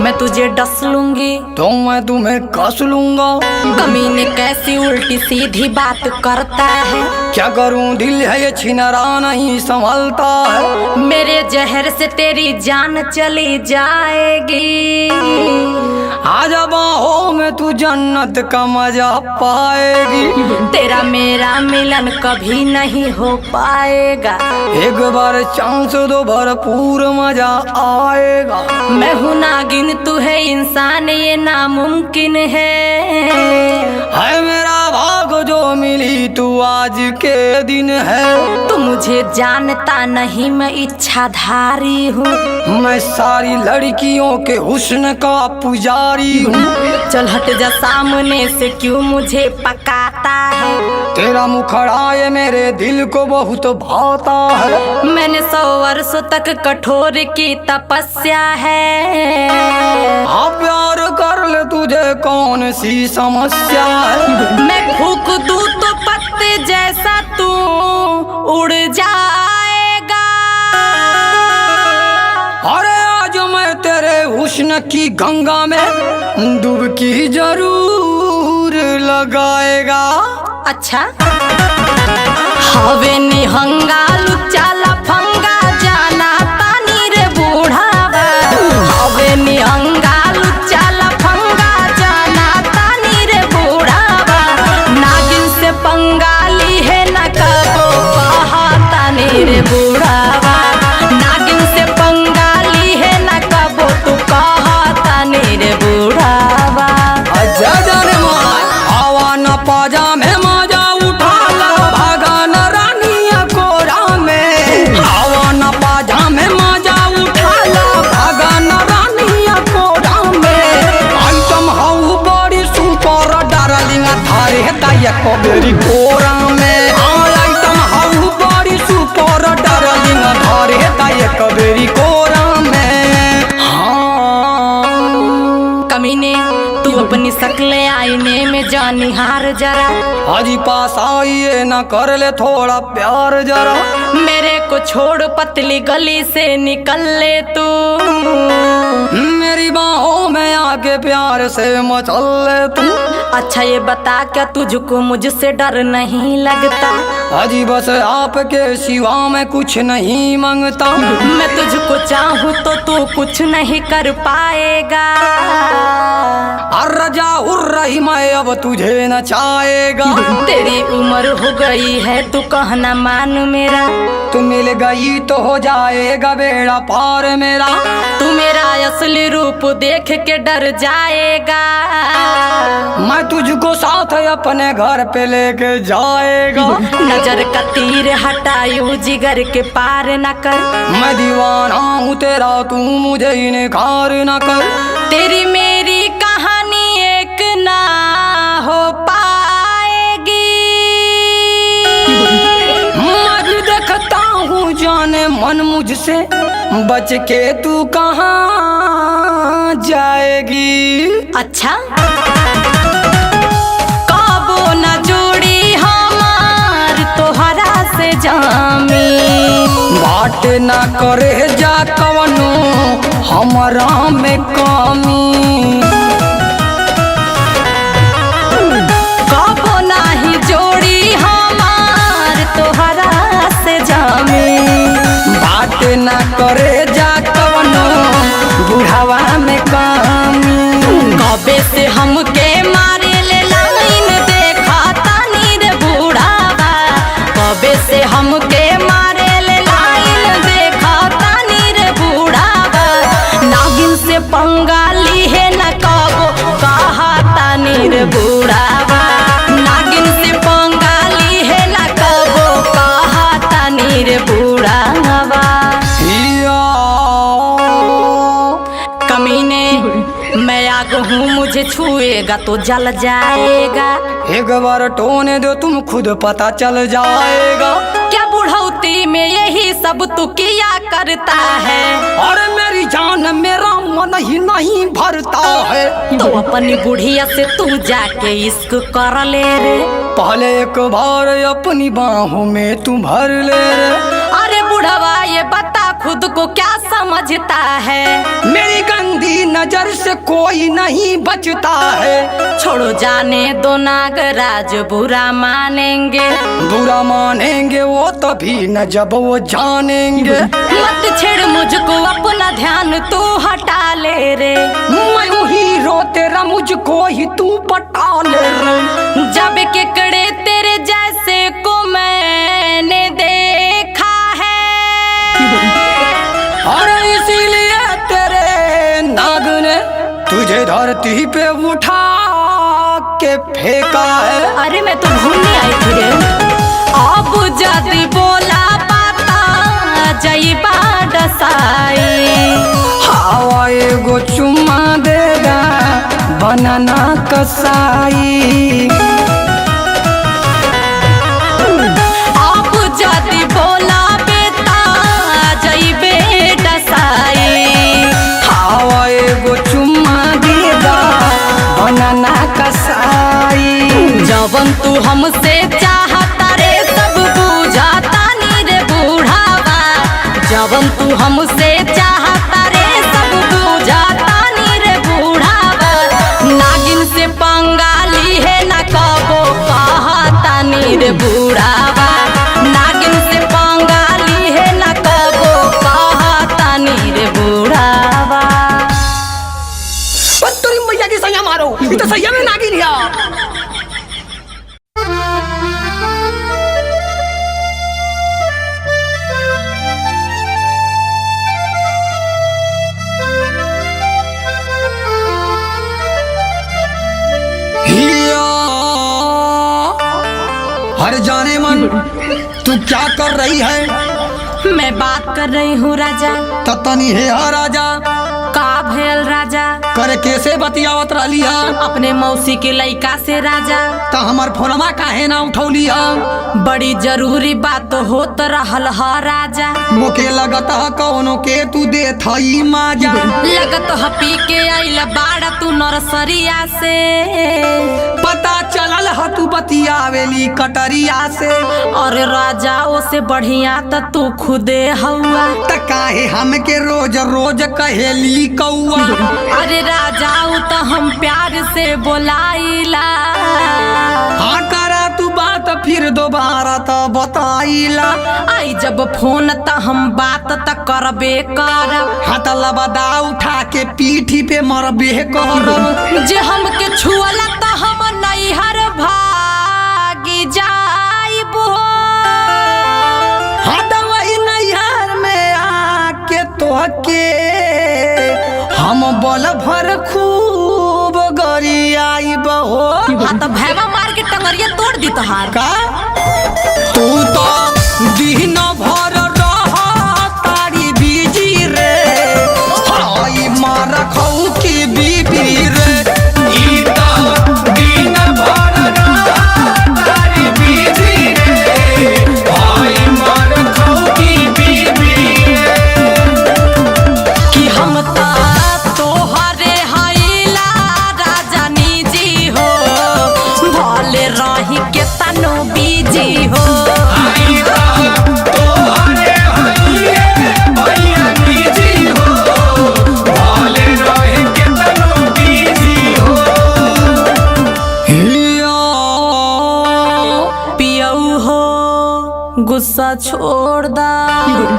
मैं तुझे डस लूंगी। तो मैं तुम्हें कस लूंगा। कमीने कैसी उल्टी सीधी बात करता है। क्या करूं दिल है ये छिनरा नहीं संभलता है। मेरे जहर से तेरी जान चली जाएगी। आजा बाहों में तू जन्नत का मजा पाएगी। तेरा मेरा मिलन कभी नहीं हो पाएगा। एक बार चांस दो भरपूर मजा आएगा। मैं हूँ नागिन तू है इंसान ये नामुमकिन है। है मेरा भाग जो मिली तू तो आज के दिन है। तू मुझे जानता नहीं, मैं इच्छाधारी हूँ। मैं सारी लड़कियों के हुस्न का पुजारी हूँ। चल हट जा सामने से, क्यों मुझे पकाता है? तेरा मुखड़ा ये मेरे दिल को बहुत भाता है। मैंने 100 वर्षों तक कठोर की तपस्या है। हाँ प्यार कर ले, तुझे कौन सी समस्या है? मैं फूक दूं तो पत्ते जैसा तू उड़ जाएगा। अरे आज मैं तेरे हुस्न की गंगा में डुबकी जरूर लगाएगा। अच्छा हवे निहंगा लुच्चा लफंगा जाना तानी रे बूढ़ावा। हवे निहंगा लुच्चा लफंगा जाना तानी रे बूढ़ावा। नागिन से पंगाली है न कबो कहा तानी रे बूढ़ावा। नागिन से पंगाली है न कबो तू कहा तानी रे बूढ़ावा। अच्छा जाने मार आवा न पाजा में मजा उठा ला, भागा न रानिया कोरा में। आवा न पाजा में मजा उठा ला, भागा न रानिया कोरा में। आइटम हऊ बड़ी सुपर डार्लिंग, थारे दाया को बेरी कोरा में। आइटम हऊ बड़ी सुपर डार्लिंग, थारे दाया को बेरी कोरा में। हाँ कमीने तू अपनी शक्ल आईने में जा निहार जरा। हाजी पास आइए ना कर ले थोड़ा प्यार जरा। मेरे को छोड़ पतली गली से निकल ले तू। मेरी बाहों में आके प्यार से मचल ले तू। अच्छा ये बता क्या तुझको मुझसे डर नहीं लगता? हाजी बस आपके सिवा मैं कुछ नहीं मांगता। मैं तुझको चाहूँ तो तू कुछ नहीं कर पाएगा। रजा उड़ रही मैं अब तुझे न चाहेगा। तेरी उम्र हो गई है तू कहना मान मेरा। तू मिल गई तो हो जाएगा बेड़ा पार मेरा। तू मेरा असली रूप देख के डर जाएगा। मैं तुझको साथ अपने घर पे लेके जाएगा। नजर का तीर हटायू जिगर के पार न कर। मैं दीवाना हूँ तेरा, तू मुझे इनकार न कर। तेरी मेरी कहानी एक ना हो पाएगी। मैं भी देखता हूँ जाने मन मुझसे बच के तू कहाँ जाएगी। अच्छा काबो न जोड़ी हमार तोहरा से जामी। बाट ना करे जा कवनो हमरा में कमी। काबो नाही जोड़ी हमार तोहरा से जामी। बाट ना करे जा कवनो बुढ़ावा में कमी। कबे से हमके मारे ले लाइन देखा तानी रे बूढ़ावा। कबे से हमके मारे ले लाइन देखा तानी रे बूढ़ावा। नागिन से पंगाली है न कबो कहा तानी रे बूढ़ावा। नागिन से पंगाली है न कबो कहा तानी रे बूढ़ावा। कमीने मैं आग हूँ मुझे छुएगा तो जल जाएगा। एक बार टोने दो तुम खुद पता चल जाएगा। क्या बुढ़ौती में यही सब तू किया करता है? और मेरी जान मेरा मन ही नहीं भरता है। तो अपनी बुढ़िया से तू जाके इश्क कर ले रे। पहले एक बार अपनी बाहों में तू भर ले रे। अरे बुढ़वा ये बता खुद को क्या समझता है? मेरी गंदी नजर से कोई नहीं बचता है। छोड़ो जाने दो नागराज बुरा मानेंगे। बुरा मानेंगे वो तभी न जब वो जानेंगे। मत छेड़ मुझको अपना ध्यान तू हटा ले रे। मैं हूँ हीरो तेरा मुझको ही तू पटा ले रे। जब केकड़े तेरे जैसे को मैंने देखा है। और इसीलिए तेरे नाग ने तुझे धरती पे उठा के फेंका है। अरे मैं तो घूमने आई थी रे। डसाई। हवा एगो चुम्मा दे दा बनाना कसाई। अब जदि बोला बेटा जइबे डसाई। हवा एगो चुम्मा दे दा बनाना कसाई। जवन तू हमसे चाहता रे सब बुझाता नी रे बूढ़ावा। जवन तू हमसे चाहता रे सब बुझाता नी रे बूढ़ावा। नागिन से पंगाली है ना कबो कहता नी रे बूढ़ावा। नागिन से पंगाली है ना कबो कहता नी रे बूढ़ावा। तोरी मैया के सैया मारो, ई तो सैया में नागिन है। हिया, हर जाने मन तू क्या कर रही है? मैं बात कर रही हूँ राजा। ततनी हे हा राजा। का भयल राजा? करे कैसे बतियावत रहली है? अपने मौसी के लइका से राजा। त हमर फोनमा काहे ना उठौली है? बड़ी जरूरी बात होत रहल ह राजा। मोके लगत ह कौनो के तू देत हई माजा। लगत ह पी के आइल बाड़ा तू नरसरिया से। पता चलल ह तू बतियावेली कटरिया से। अरे राजा ओसे बढ़िया त तू खुदे हौआ। त काहे हमके रोज रोज कहेली कौआ? अरे राजा उ त हम प्यार से बोलाइला। हाँ करा तू बात फिर दोबारा त बताइला। आई जब फोन त हम बात त करबे करब। हाथ लबदा उठा के पीठी पे मरबे करब। जे हमके छुअला त हम नैहर भागी जाइब हो। हाँ त वही नैहर में आके तोहके हम बल भर खूब गरियाइब हो। हाँ त भैवा मार के टंगरिया तोड़ दी तोहार। का तू तो दिन भर रह तारी बिजी रे, हाय मार खौ की बीबी रे। ई त दिन भर तारी बिजी रे, भाई मार खौ की बीबी रे। कि हम त तोहरे हईला राजा निजी हो, भले रही के तनो बीजी हो। आई त तोहरे हइये भैया निजी हो, भले रहे केतनो बिजी हो। हिया, पियऊ हो गुस्सा छोड़ दा।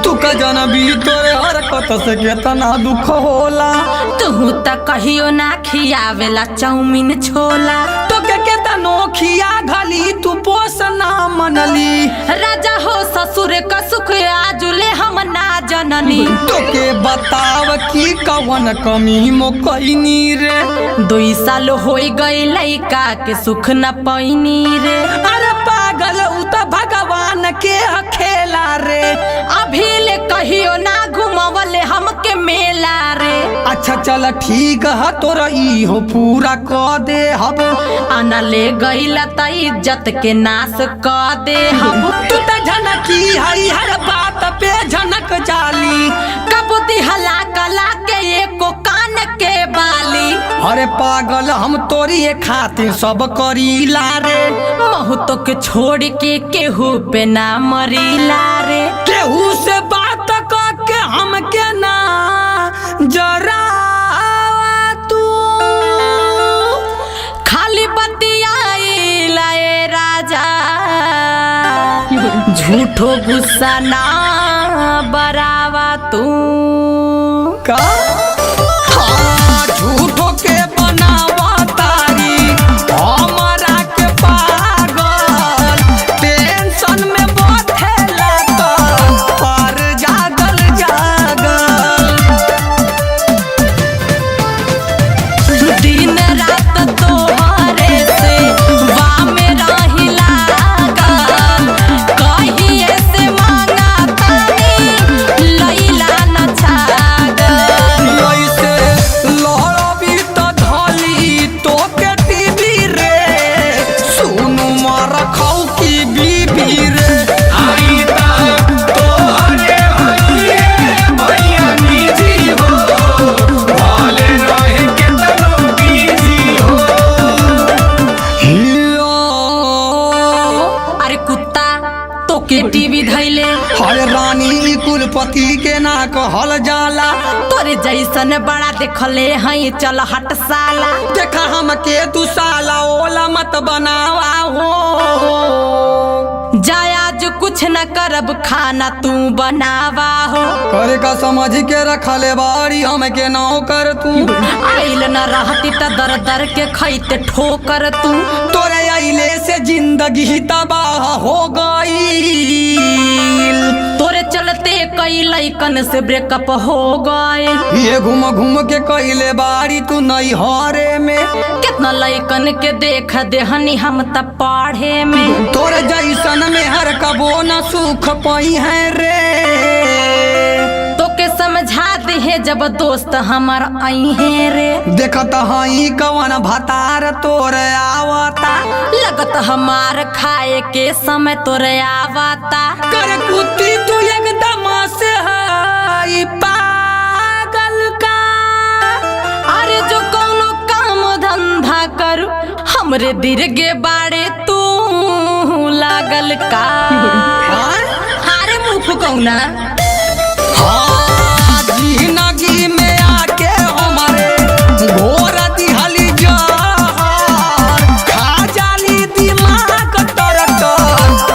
तू का जनबी तोरे हरकत से केतना दुख होला। तू त कहियो ना खियावेला चाउमीन छोला। तोके केतनो खिया घली तू पोस ना मनली। राजा हो ससुर का सुख आजुले हम ना जननी। तोके बताव की कवन कमी मो कइनी रे। दुई साल हो गई लइका के सुख न पैनी रे। अरे पागल उ त भगवान के अखेला रे। अभी ले कहियो ना घुमवले हमके मेला रे। अच्छा चल ठीक है तोरा ई हो पूरा क दे हब। आना ले गईला त इज्जत के नाश क दे हम। तू त झनकी हई हर बात पे झनक जाली। कब दिहला कला के एको कान के बाली। अरे पागल हम तोरी खातिर सब करीला रे। महतो के छोड़ के केहू पे ना मरीला रे। केहू से बात क के हमके ना जरा तू। खाली बतियाइला ए राजा, झूठो गुस्सा ना बरावा तू। का हाँ, झूठो के बनावा तारी हमरा के पागल। टेंशन में बैठेला त पर जागल जागल। दिन रात तोहरे से वाम रही लागल। कहिए से मांगा तानी लैला न छागल। अरे रानी ई कुलपति के ना कहल जाला। तोरे जैसन बड़ा देखले हई, चल हट साला। देखा हमके तू साला ओला मत बनावा हो। जाया जो कुछ न करब खाना तू बनावा हो। करे का समझ के रखले बारी हमके नौकर तू। आइल न रहती त दर दर के खैते ठोकर तू। तोरे अइले से जिंदगी तबाह हो गई। तोरे चलते कई लइकन से ब्रेकअप हो गए। ये घूम घूम के कइले बारी तू नई हरे में। कितना लइकन के देख देहनी हम त पढ़े में। तोरे जैसन में हर कबो न सुख पई है रे। तोके समझा दे जब दोस्त हमार आई है रे। देखत हई कवन भतार तोर आवता। लगत हमार खाए के समय तोरे आवता। कर कुत्ती तू एकदम से हई पागल का। अरे जो कोनो काम धंधा करू हमरे दिरगे बाड़े तू लागल का। अरे मुँह फुकौना। हाँ, जिंदगी में आके हमारे घोर दिहली जहर। खा जाली दिमाग तर तर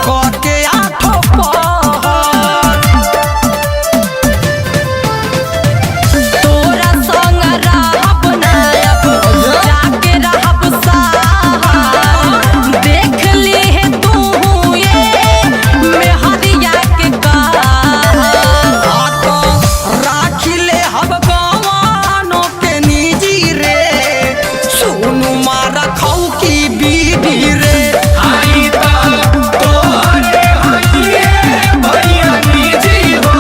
कके आठो पहर। तोरा संग रहब ना अब जाके रहब साहब। देख ली है तू ये मेहरिया के कहर। राखी ले हब गवानो के निजी रे। सुनु मारा खौ की बीबी रे। आई ता तोहरे हइये भैया निजी हो,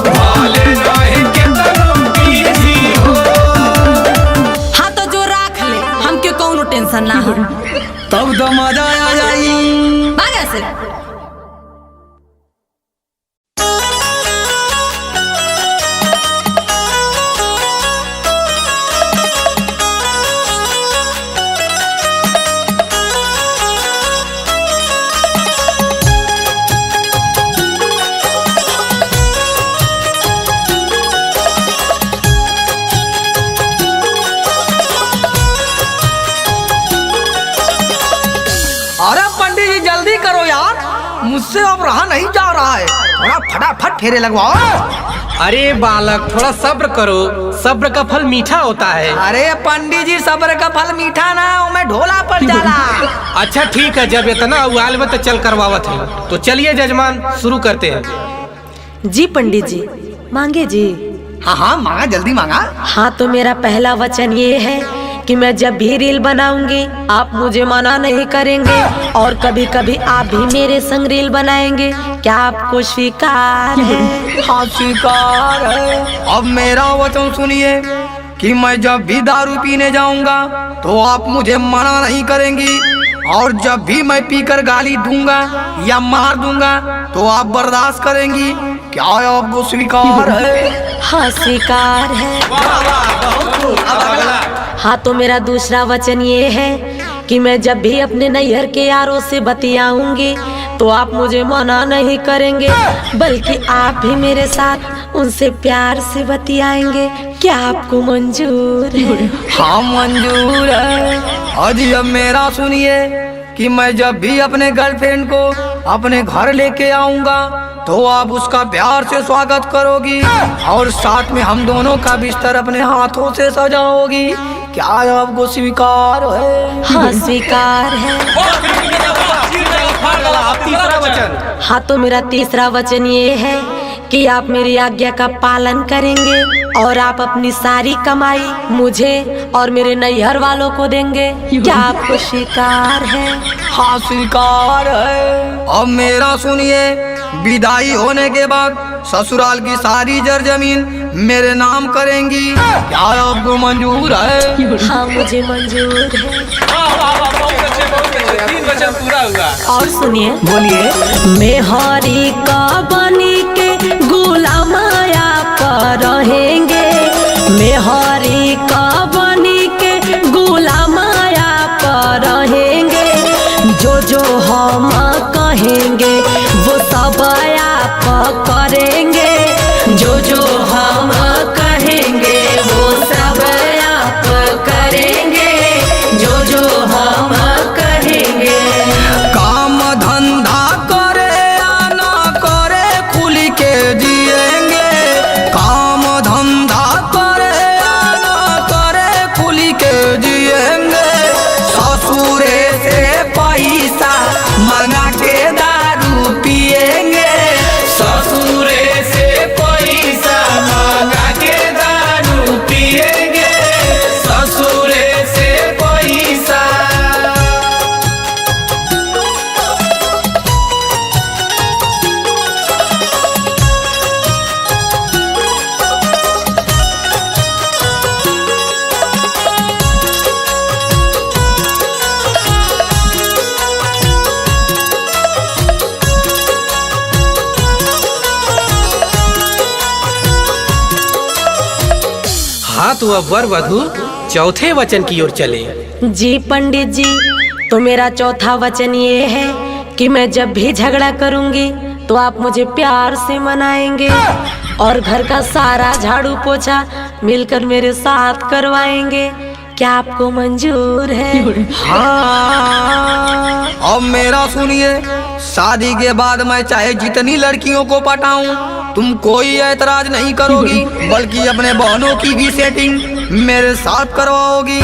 भले रहे केतनो बिजी हो। हाँ तो जो राख ले हमके कौनो टेंशन ना हो। तब तो मजा आ जाई। भागे से। अरे पंडित जी जल्दी करो यार, मुझसे अब रहा नहीं जा रहा है। थोड़ा फटाफट फेरे लगवाओ। अरे बालक थोड़ा सब्र करो, सब्र का फल मीठा होता है। अरे पंडित जी सब्र का फल मीठा ना, मैं ढोला पर जाला। अच्छा ठीक है, जब इतना उगाल में तो चल करवावत है। तो चलिए जजमान शुरू करते हैं। जी पंडित जी मांगे जी। हाँ हाँ मांगा, जल्दी मांगा। हाँ तो मेरा पहला वचन ये है कि मैं जब भी रील बनाऊंगी आप मुझे मना नहीं करेंगे और कभी कभी आप भी मेरे संग रील बनाएंगे। क्या आपको स्वीकार है? हाँ स्वीकार है। अब मेरा वचन सुनिए कि मैं जब भी दारू पीने जाऊंगा तो आप मुझे मना नहीं करेंगी, और जब भी मैं पीकर गाली दूंगा या मार दूंगा तो आप बर्दाश्त करेंगी। क्या आपको स्वीकार है? हाँ स्वीकार है। हाँ तो मेरा दूसरा वचन ये है कि मैं जब भी अपने नैहर के यारों से बतियाऊंगी तो आप मुझे मना नहीं करेंगे, बल्कि आप भी मेरे साथ उनसे प्यार से बतियाएंगे। क्या आपको मंजूर है? हाँ मंजूर है। अजी अब मेरा सुनिए कि मैं जब भी अपने गर्लफ्रेंड को अपने घर लेके आऊंगा तो आप उसका प्यार से स्वागत करोगी और साथ में हम दोनों का बिस्तर अपने हाथों से सजाओगी। क्या आपको स्वीकार है? हाँ स्वीकार है। तीसरा वचन। हाँ तो मेरा तीसरा वचन ये है कि आप मेरी आज्ञा का पालन करेंगे और आप अपनी सारी कमाई मुझे और मेरे नैहर वालों को देंगे। क्या आपको स्वीकार है? हाँ स्वीकार है। अब मेरा सुनिए, विदाई होने के बाद ससुराल की सारी जर जमीन मेरे नाम करेंगी। क्या आपको मंजूर है? हाँ मुझे मंजूर है। तीन वचन पूरा हुआ। और सुनिए, बोलिए। मेहरी का बनी के गुलामाया पर रहेंगे, मेहरी का बनी के गुलामाया पर रहेंगे, जो जो हम कहेंगे वो सब आप तो अब वर वधु चौथे वचन की ओर चले। जी पंडित जी, तो मेरा चौथा वचन ये है कि मैं जब भी झगड़ा करूंगी तो आप मुझे प्यार से मनाएंगे और घर का सारा झाड़ू पोछा मिलकर मेरे साथ करवाएंगे। क्या आपको मंजूर है? हाँ। अब मेरा सुनिए, शादी के बाद मैं चाहे जितनी लड़कियों को पटाऊं, तुम कोई ऐतराज नहीं करोगी, बल्कि अपने बहनों की भी सेटिंग मेरे साथ करवाओगी।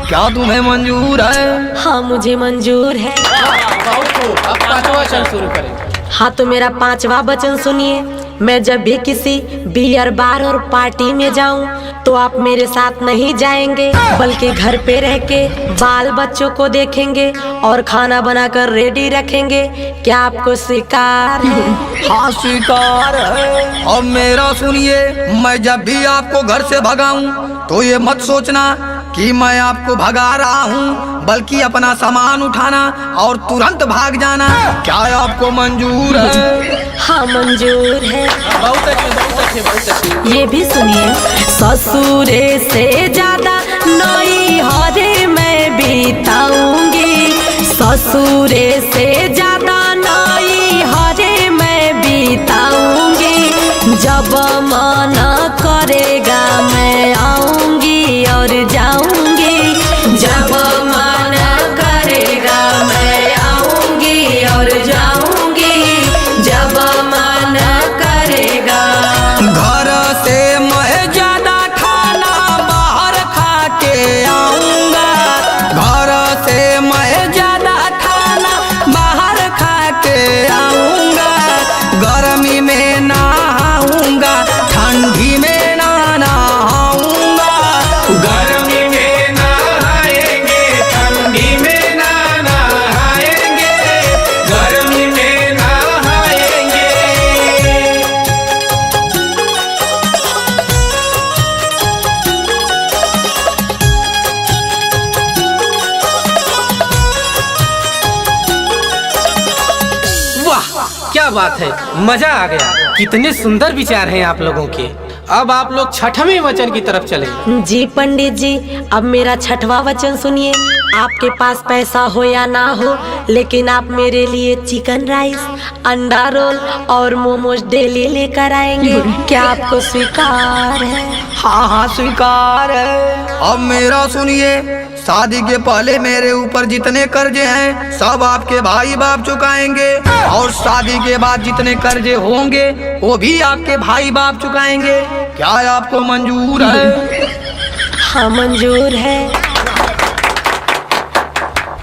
क्या तुम्हें मंजूर है? हाँ, मुझे मंजूर है। बहुत खूब। अब पांचवा वचन शुरू करें। हाँ, तो मेरा पांचवा वचन सुनिए। मैं जब भी किसी बियर बार और पार्टी में जाऊं तो आप मेरे साथ नहीं जाएंगे, बल्कि घर पे रह के बाल बच्चों को देखेंगे और खाना बनाकर रेडी रखेंगे। क्या आपको स्वीकार है? हाँ, स्वीकार है। अब मेरा सुनिए, मैं जब भी आपको घर से भगाऊं तो ये मत सोचना कि मैं आपको भगा रहा हूँ, बल्कि अपना सामान उठाना और तुरंत भाग जाना। क्या आपको मंजूर है? हाँ, मंजूर है। बहुत अच्छे, बहुत अच्छे, बहुत अच्छे। ये भी सुनिए। ससुरे से ज्यादा नई हरे मैं बिताऊंगी, ससुरे से ज्यादा नई हरे मैं बिताऊंगी। जब मन करेगा मैं आऊंगी और जाऊंगी, जब मन करेगा मैं आऊंगी और जाऊंगी, जब मन करेगा। घर से मैं ज्यादा खाना बाहर खा के आऊंगा, घर से मैं ज्यादा खाना बाहर खा के आऊंगा। गर्मी में नहाऊंगा, ठंडी में ना नहाऊंगा। गर्मी में नहाएंगे, ठंडी में ना नहाएंगे, गर्मी में नहाएंगे। वाह, क्या बात है, मजा आ गया। कितने सुंदर विचार हैं आप लोगों के। अब आप लोग छठवें वचन की तरफ चले। जी पंडित जी, अब मेरा छठवां वचन सुनिए। आपके पास पैसा हो या ना हो, लेकिन आप मेरे लिए चिकन राइस, अंडा रोल और मोमोज डेली लेकर आएंगे। क्या आपको स्वीकार है? हाँ हाँ, स्वीकार है। अब मेरा सुनिए, शादी के पहले मेरे ऊपर जितने कर्जे हैं सब आपके भाई बाप चुकाएंगे, और शादी के बाद जितने कर्जे होंगे वो भी आपके भाई बाप चुकाएंगे। क्या आपको मंजूर है? हाँ, मंजूर है।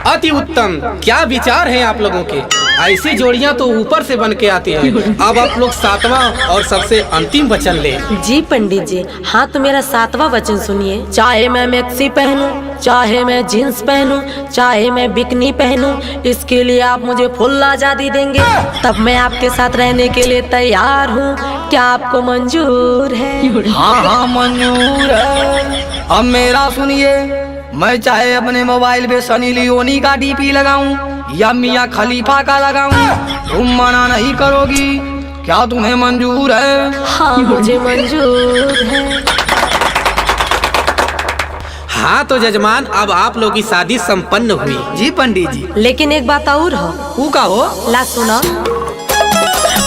अति उत्तम, क्या विचार हैं आप लोगों के। ऐसी जोड़ियां तो ऊपर से बन के आती हैं। अब आप लोग सातवां और सबसे अंतिम वचन लें। जी पंडित जी, हाँ तो मेरा सातवां वचन सुनिए। चाहे मैं मैक्सी पहनूं, चाहे मैं जींस पहनूं, चाहे मैं बिकनी पहनूं, इसके लिए आप मुझे फुल आजादी देंगे, तब मैं आपके साथ रहने के लिए तैयार हूँ। क्या आपको मंजूर है? हाँ हाँ, मंजूर है। अब मेरा सुनिए, मैं चाहे अपने मोबाइल पे सनी लियोनी का डीपी लगाऊं या मियाँ खलीफा का लगाऊं, तुम मना नहीं करोगी। क्या तुम्हें मंजूर है? हाँ, मुझे मंजूर है। हाँ तो जजमान, अब आप लोग की शादी संपन्न हुई। जी पंडित जी। लेकिन एक बात और हो। ऊ का हो? ला सुनो।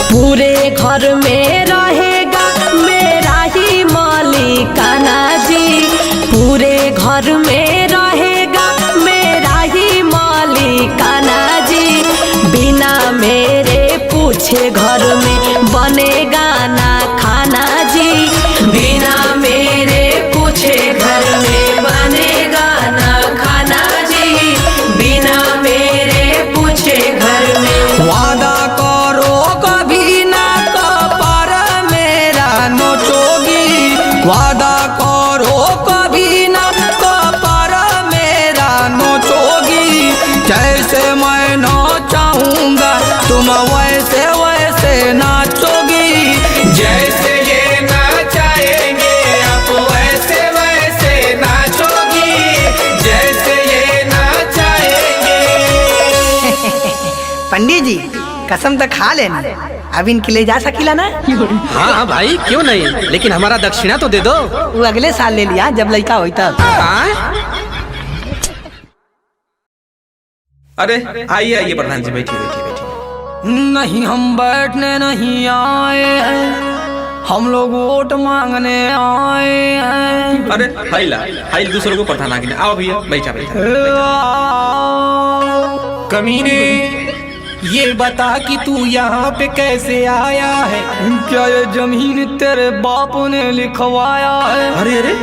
पूरे घर में रहेगा मेरा ही मालिकाना जी, पूरे घर में रहेगा मेरा ही मालिकाना जी, बिना मेरे पूछे घर में बनेगा ना खाना जी, बिना मेरे पूछे घर में बनेगा ना खाना जी, बिना मेरे पूछे घर में। वादा करो कभी ना कपार मेरा नोचोगी, वादा करो कभी ना कपार मेरा नोचोगी। जैसे मैं नोचाऊंगा तुम वैसे वैसे नाचोगी। जैसे ये नाचाएंगे आप वैसे वैसे नाचोगी, जैसे ये नाचाएंगे। पंडित जी, कसम तो खा लेनी, अब इनके ले जा सकीला ना? हाँ हाँ भाई, क्यों नहीं, लेकिन हमारा दक्षिणा तो दे दो। वो अगले साल ले लिया जब लड़का होई तब। हाँ? अरे आइए आइए प्रधान जी, बैठिए बैठिए बैठिए। नहीं हम बैठने नहीं आए हैं, हम लोग वोट मांगने आए हैं। अरे हाइला हाइल दूसरों को प्रधान आगे आओ भैया, बैठा बैठा। कमीने, ये बता कि तू यहाँ पे कैसे आया है? क्या ये जमीन तेरे बाप ने लिखवाया है? अरे अरे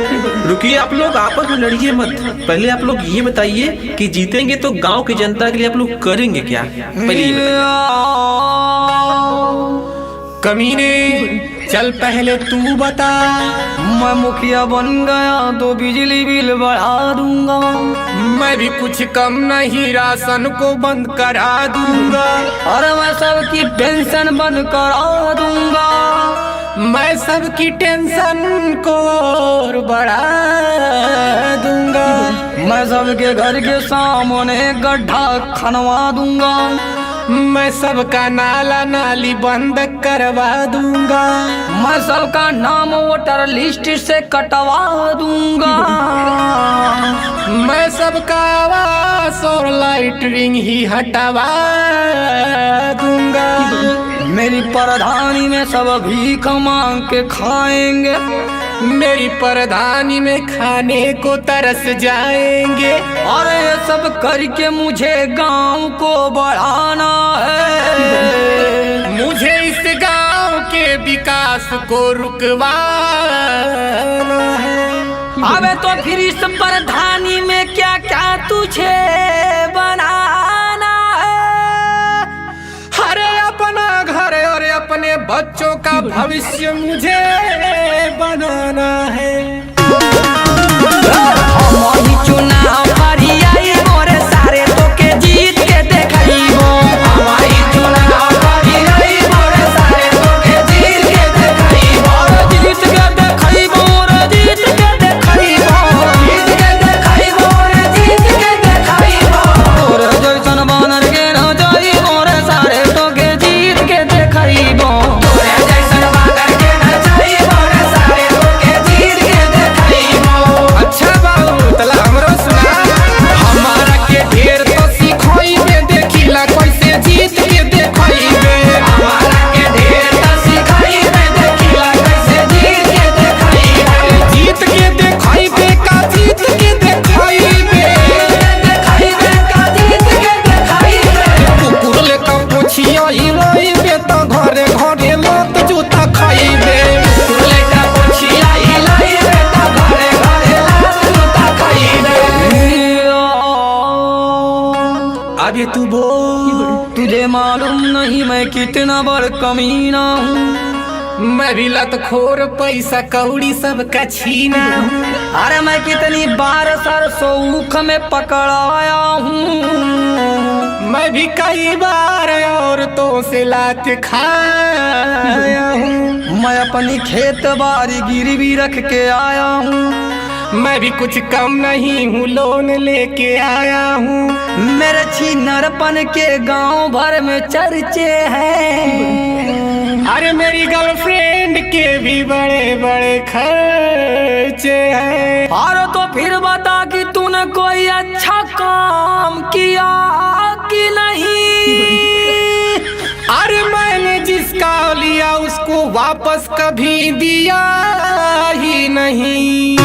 रुकिए, आप लोग आपस में लड़िए मत। पहले आप लोग ये बताइए कि जीतेंगे तो गांव की जनता के लिए आप लोग करेंगे क्या, पहले ये बताइए। कमीने, चल पहले तू बता। मैं मुखिया बन गया तो बिजली बिल बढ़ा दूंगा। मैं भी कुछ कम नहीं, राशन को बंद करा दूंगा। और मैं सबकी पेंशन बंद करा दूंगा। मैं सबकी टेंशन को और बढ़ा दूंगा। मैं सबके घर के सामने गड्ढा खनवा दूंगा। मैं सबका नाला नाली बंद करवा दूंगा। मैं सबका नाम वोटर लिस्ट से कटवा दूंगा। मैं सबका आवास और लाइटरिंग ही हटवा दूंगा। मेरी प्रधानी में सब भीख मांग के खाएंगे। मेरी प्रधानी में खाने को तरस जाएंगे। और ये सब करके मुझे गांव को बढ़ाना है। मुझे इस गांव के विकास को रुकवाना है। अबे तो फिर इस प्रधानी में क्या क्या तुझे बनाना है? अरे अपना घर और अपने बच्चों का भविष्य मुझे बनाना है। हमारी चुनाव करियाई मोरे सारे तोके जीत के देखइबो। हमारी चुनाव करियाई मोरे सारे तोके जीत के देखइबो। जीत के देखइबो रे, जीत के देखइबो। जीत के देखइबो रे, जीत के देखइबो। तोरे जैसन बानर के न जाइबो रे सारे तोके जीत के देखइबो। तोरे जैसन बानर के न जाइबो रे सारे तोके जीत के देखइबो। अच्छा बाबू, तला हमरो सुना। हमारा के ढेर तो सिखोई में देखिला कैसे जीत के देखइबे। हमारा के ढेर त सिखाई में देखिला कैसे जीत के देखइबे। जीत के देखइबे का जीत के देखइबे। देखइबे का जीत के देखइबे। कुकुर लेका पोछिया हिलाइबे तो घरे घरे लत जूता खाइबे। लेका पोछिया हिलाइबे त घरे घरे लात जूता खाइबे। अबे तू बोल। तुझे मालूम नहीं मैं कितना बड़ कमीना हूँ। मैं भी लतखोर पैसा कौड़ी सबका छीना हूँ। अरे मैं कितनी बार सरसों ऊख में पकड़ाया हूँ। मैं भी कई बार औरतों से लात खाया हूँ। मैं अपनी खेत बारी गिरवी रख के आया हूँ। मैं भी कुछ कम नहीं हूँ, लोन लेके आया हूँ। मेरे छिनरपन के गांव भर में चर्चे हैं। अरे मेरी गर्लफ्रेंड के भी बड़े बड़े खर्चे हैं। और तो फिर बता कि तूने कोई अच्छा काम किया कि नहीं? अरे मैंने जिसका लिया उसको वापस कभी दिया ही नहीं।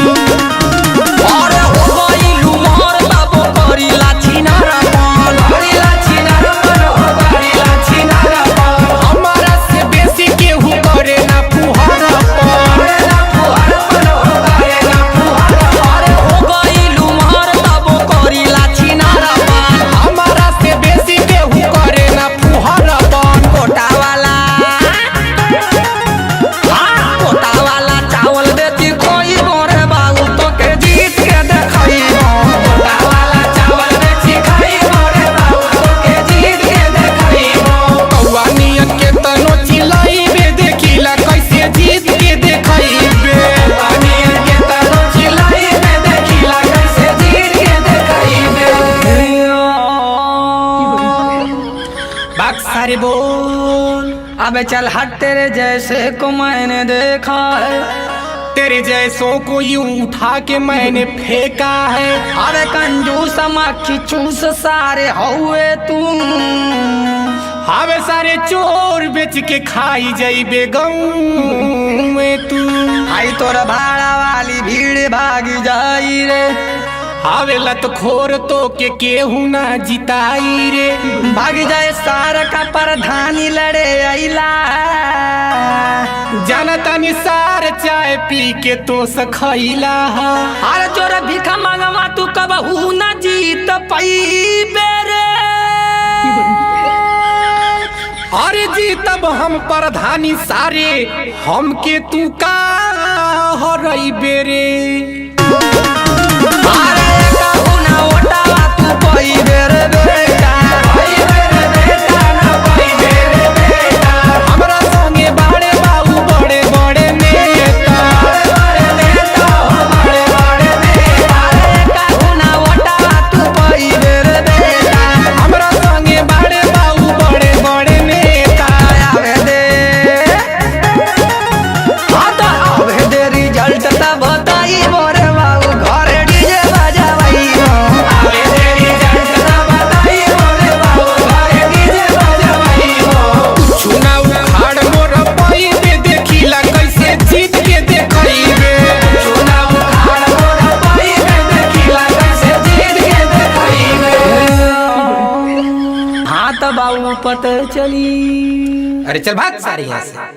और हो गई लुमार बाबू करीला छिनरपन। करीला छिनरपन, हो करीला छिनरपन। हमारा से बेसी केहू करे ना फुहरपन। करे ना फुहरपन, हो करे ना फुहरपन। अरे हो गई लुमार बाबू करीला छिनरपन। हमारा से बेसी केहू करे ना फुहरपन। कोटा वाला, हाँ, कोटा वाला चावल बेची खोई मोरे बाबू तोके जीत के देखइबो। कोटा वाला चावल बेची खाई मोरे बाबू तोके जीत के देखइबो। बोल। अबे चल हट, तेरे जैसे को मैंने देखा है। तेरे जैसों को यूं उठा के मैंने फेंका है। अबे कंजूस मक्खी चूस सारे हौवे तू। हवे सारे चोर बेच के खाई जाइबे गऊ तू। आई तोर भाड़ा वाली भीड़ भागी जाई रे। हवे लत खोर तो के केहू ना जिताई रे। भाग जाए सार का प्रधानी लड़े अइला। जाना तानी सार चाय पी के तो सखैला। अरे चोर भीखा मांगवा तू कबहू न जीत पैबे रे। अरे जी तब हम प्रधानी सारे हमके तू का हरई बेरे। अरे कहू ना ओटावा तू पैबे रे बेटा। पैबे रे बेटा ना पैबे रे बेटा। हमरा संगे बाड़े बाबू बड़े बड़े नेता। बड़े बड़े नेता हो बड़े बड़े नेता। अरे कहू ना ओटावा तू पैबे रे बेटा। हमरा संगे बाड़े बाबू बड़े बड़े नेता। आवे दे, हाँ तो आवे दे रिजल्ट तब बताई मोरे बाबू घरे डीजे बजावाई हो। आवे दे रिजल्ट तब बताई मोरे बाबू घरे डीजे बजावाई हो। चुना उखाड़ मोर पैबे देखिला कैसे जीत के देखइबे। चुनाव उखाड़ मोर पैबे देखिला कैसे जीत के देखइबे। हाँ तो बाबू पता चली। अरे चल भाग सारे यहाँ से।